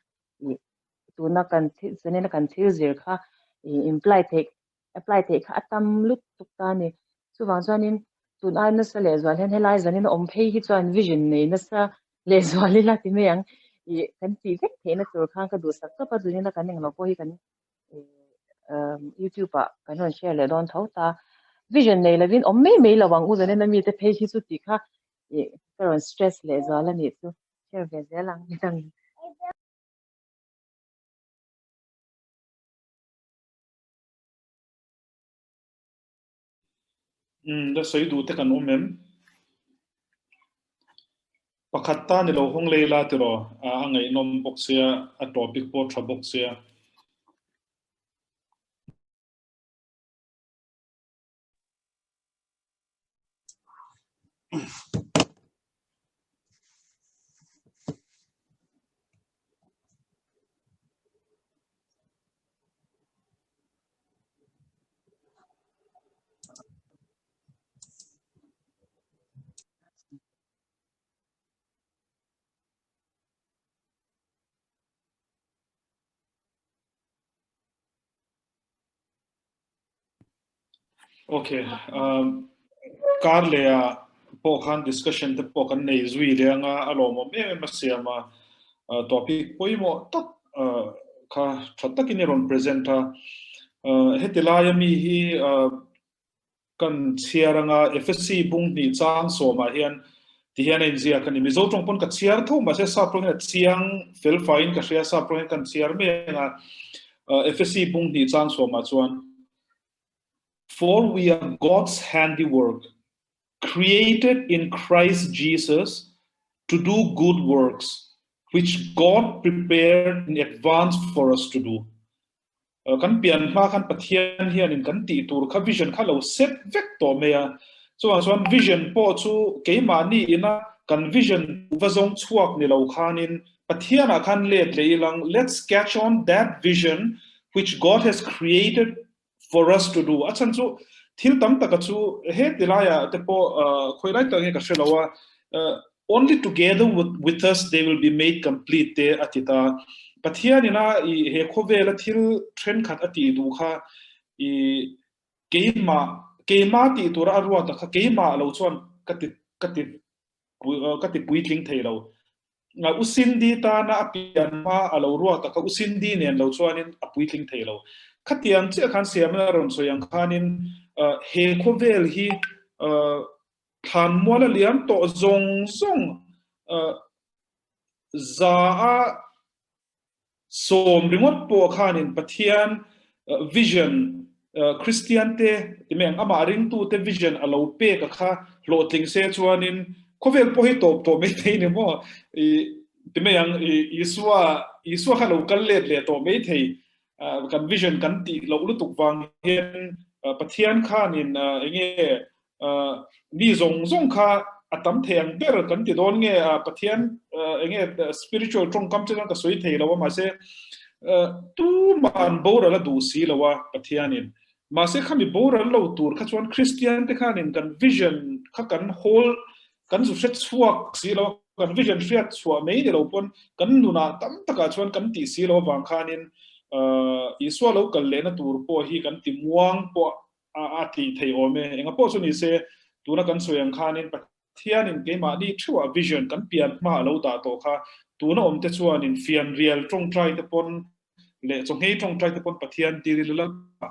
ih tuna kan thil zanina kan thil zir kha ih imply theih apply theih kha a tam lutuk ta a ni chuvang chuanin tun ai nasa leh zual hian helai zanin a awm phei hi chuan vision nei nasa leh zual ila ti mai ang ih kan tih vek theihna tur khan ka duhsak tawp a zanina kan englo pawh hi kan YouTube ah kan rawn share leh dawn tho ta. Vision nei lovin awm mai mai lo ang u zanin a mite phei hi chu tih kha ih ka rawn stress leh zual a nih chu. Share ve zel ang midang in. Umm la sawi duh te kan awm em? Pakhat ta ni lo hawng lei la tiraw a ngaihnawm bawk sia a topic pawh tha bawk sia. Okay, um, kar leh ah pawh khan discussion te pawh kan nei zui leh anga a lawmawm em em a siam a, uh, topic pawimawh tak uh, kha tha takin i rawn present a. Uh, heti laia mi hi uh, kan chhiar anga FSC bung hnih chang sawmah hian ti hian a inziak a ni. Mizo tawng pawn ka chhiar tho mahse sap tawng hian a chiang fel faiin ka hria sap tawng hian kan chhiar mai anga FSC bung hnih chang sawmah chuan For we are God's handiwork, created in Christ Jesus to do good works, which God prepared in advance for us to do. Kan pian hma khan Pathian hianin kan tih tur kha vision kha lo set vek tawh mai a. Chuvang chuan vision pawh chu keimahni ina kan vision va zawng chhuak ni lo khanin Pathianah khan let leh ilang, let's catch on that vision which God has created for us to do. A chhan chu thil tam taka chu he tilaiah te pawh khawi lai tak nge ka hre lo a, Only together with with us they will be made complete te a ti ta. Pathian ina i he khawvela thil thenkhat a tih duh kha i keimah keimah tih tura a ruat a kha keimah lo chuan ka ti ka ti ka ti puitling thei lo. U Cindy tana a pian hma a lo ruat a kha U Cindy nen lo chuanin a puitling thei lo. Khatiang chiah khan siamna rawn sawi ang khanin he khawvel hi Thlanmual a liam tawh zawng zawng za a sawm ringawt pawh khanin Pathian vision Kristian te ti mai ang amah ringtu te vision a lo pek a kha hlawhtling se chuanin khawvel pawh hi tawp tawh mai thei ni maw i ti mai ang i Isua Isua kha lo kal let leh tawh mai thei kan vision kan tih loh lutuk vang hian Pathian khanin enge Mi zawng zawng kha a tam thei ang ber kan ti dawn nge Pathian enge spiritual tawngkam chu ka sawi thei lo a mahse tuman boral a duh si lo a Pathianin mahse khami boral lo tur kha chuan Kristian te khanin kan vision kha kan hold kan zu hre chhuak si lo kan vision hriat chhuah mai ni lo pawn kan nunah tam takah chuan kan tih si lo avang khanin Isua lo kal lehna tur pawh hi kan ti muang pawh a tih thei awm e. Enga pawh chu ni se, tuna kan sawi ang khanin Pathianin keimahni theuhah vision kan pian hma a lo dah tawh kha, tuna awmte chuanin fianrial tawngtai te pawn leh chawngei tawngtai te pawn Pathian tir ila Lalpa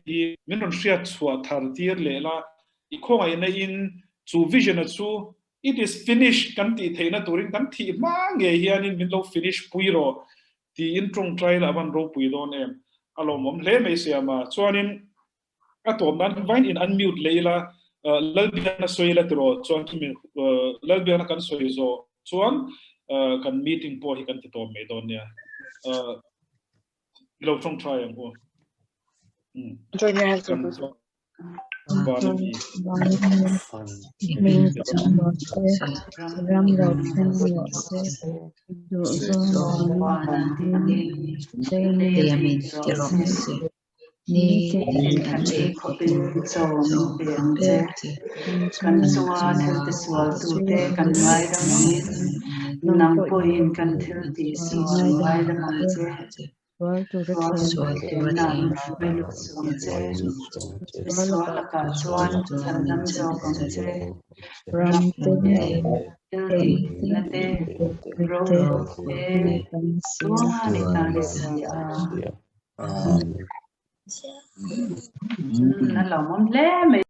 hi min rawn hriat chhuah thar tir leh la, i khawngaihna in chu vision a chu it is finished kan tih theihna turin kan thih hma ngei hianin min lo finish pui rawh tiin tawngtai la a van ropui dawn em? A lawmawm hle mai siam a. Chuanin a tawp nan vain in unmute leh ila. Lalbiakna sawi la tiraw chuan chumi Lalbiakna kan sawi zawh chuan kan meeting pawh hi kan ti tawp mai dawn nia. Lo tawngtai ang u. Kan Kan chunga thil tisualtute kan ngaidam angin nang pawhin kan thil tihsual ngaidam ang che. Sual tura thlen lut suh ang che. Sual lakah chuan chhandam zawk ang che. Ram te, thil tihna te, ro te, tuanga ni ta ni si a. A lawmawm hle mai.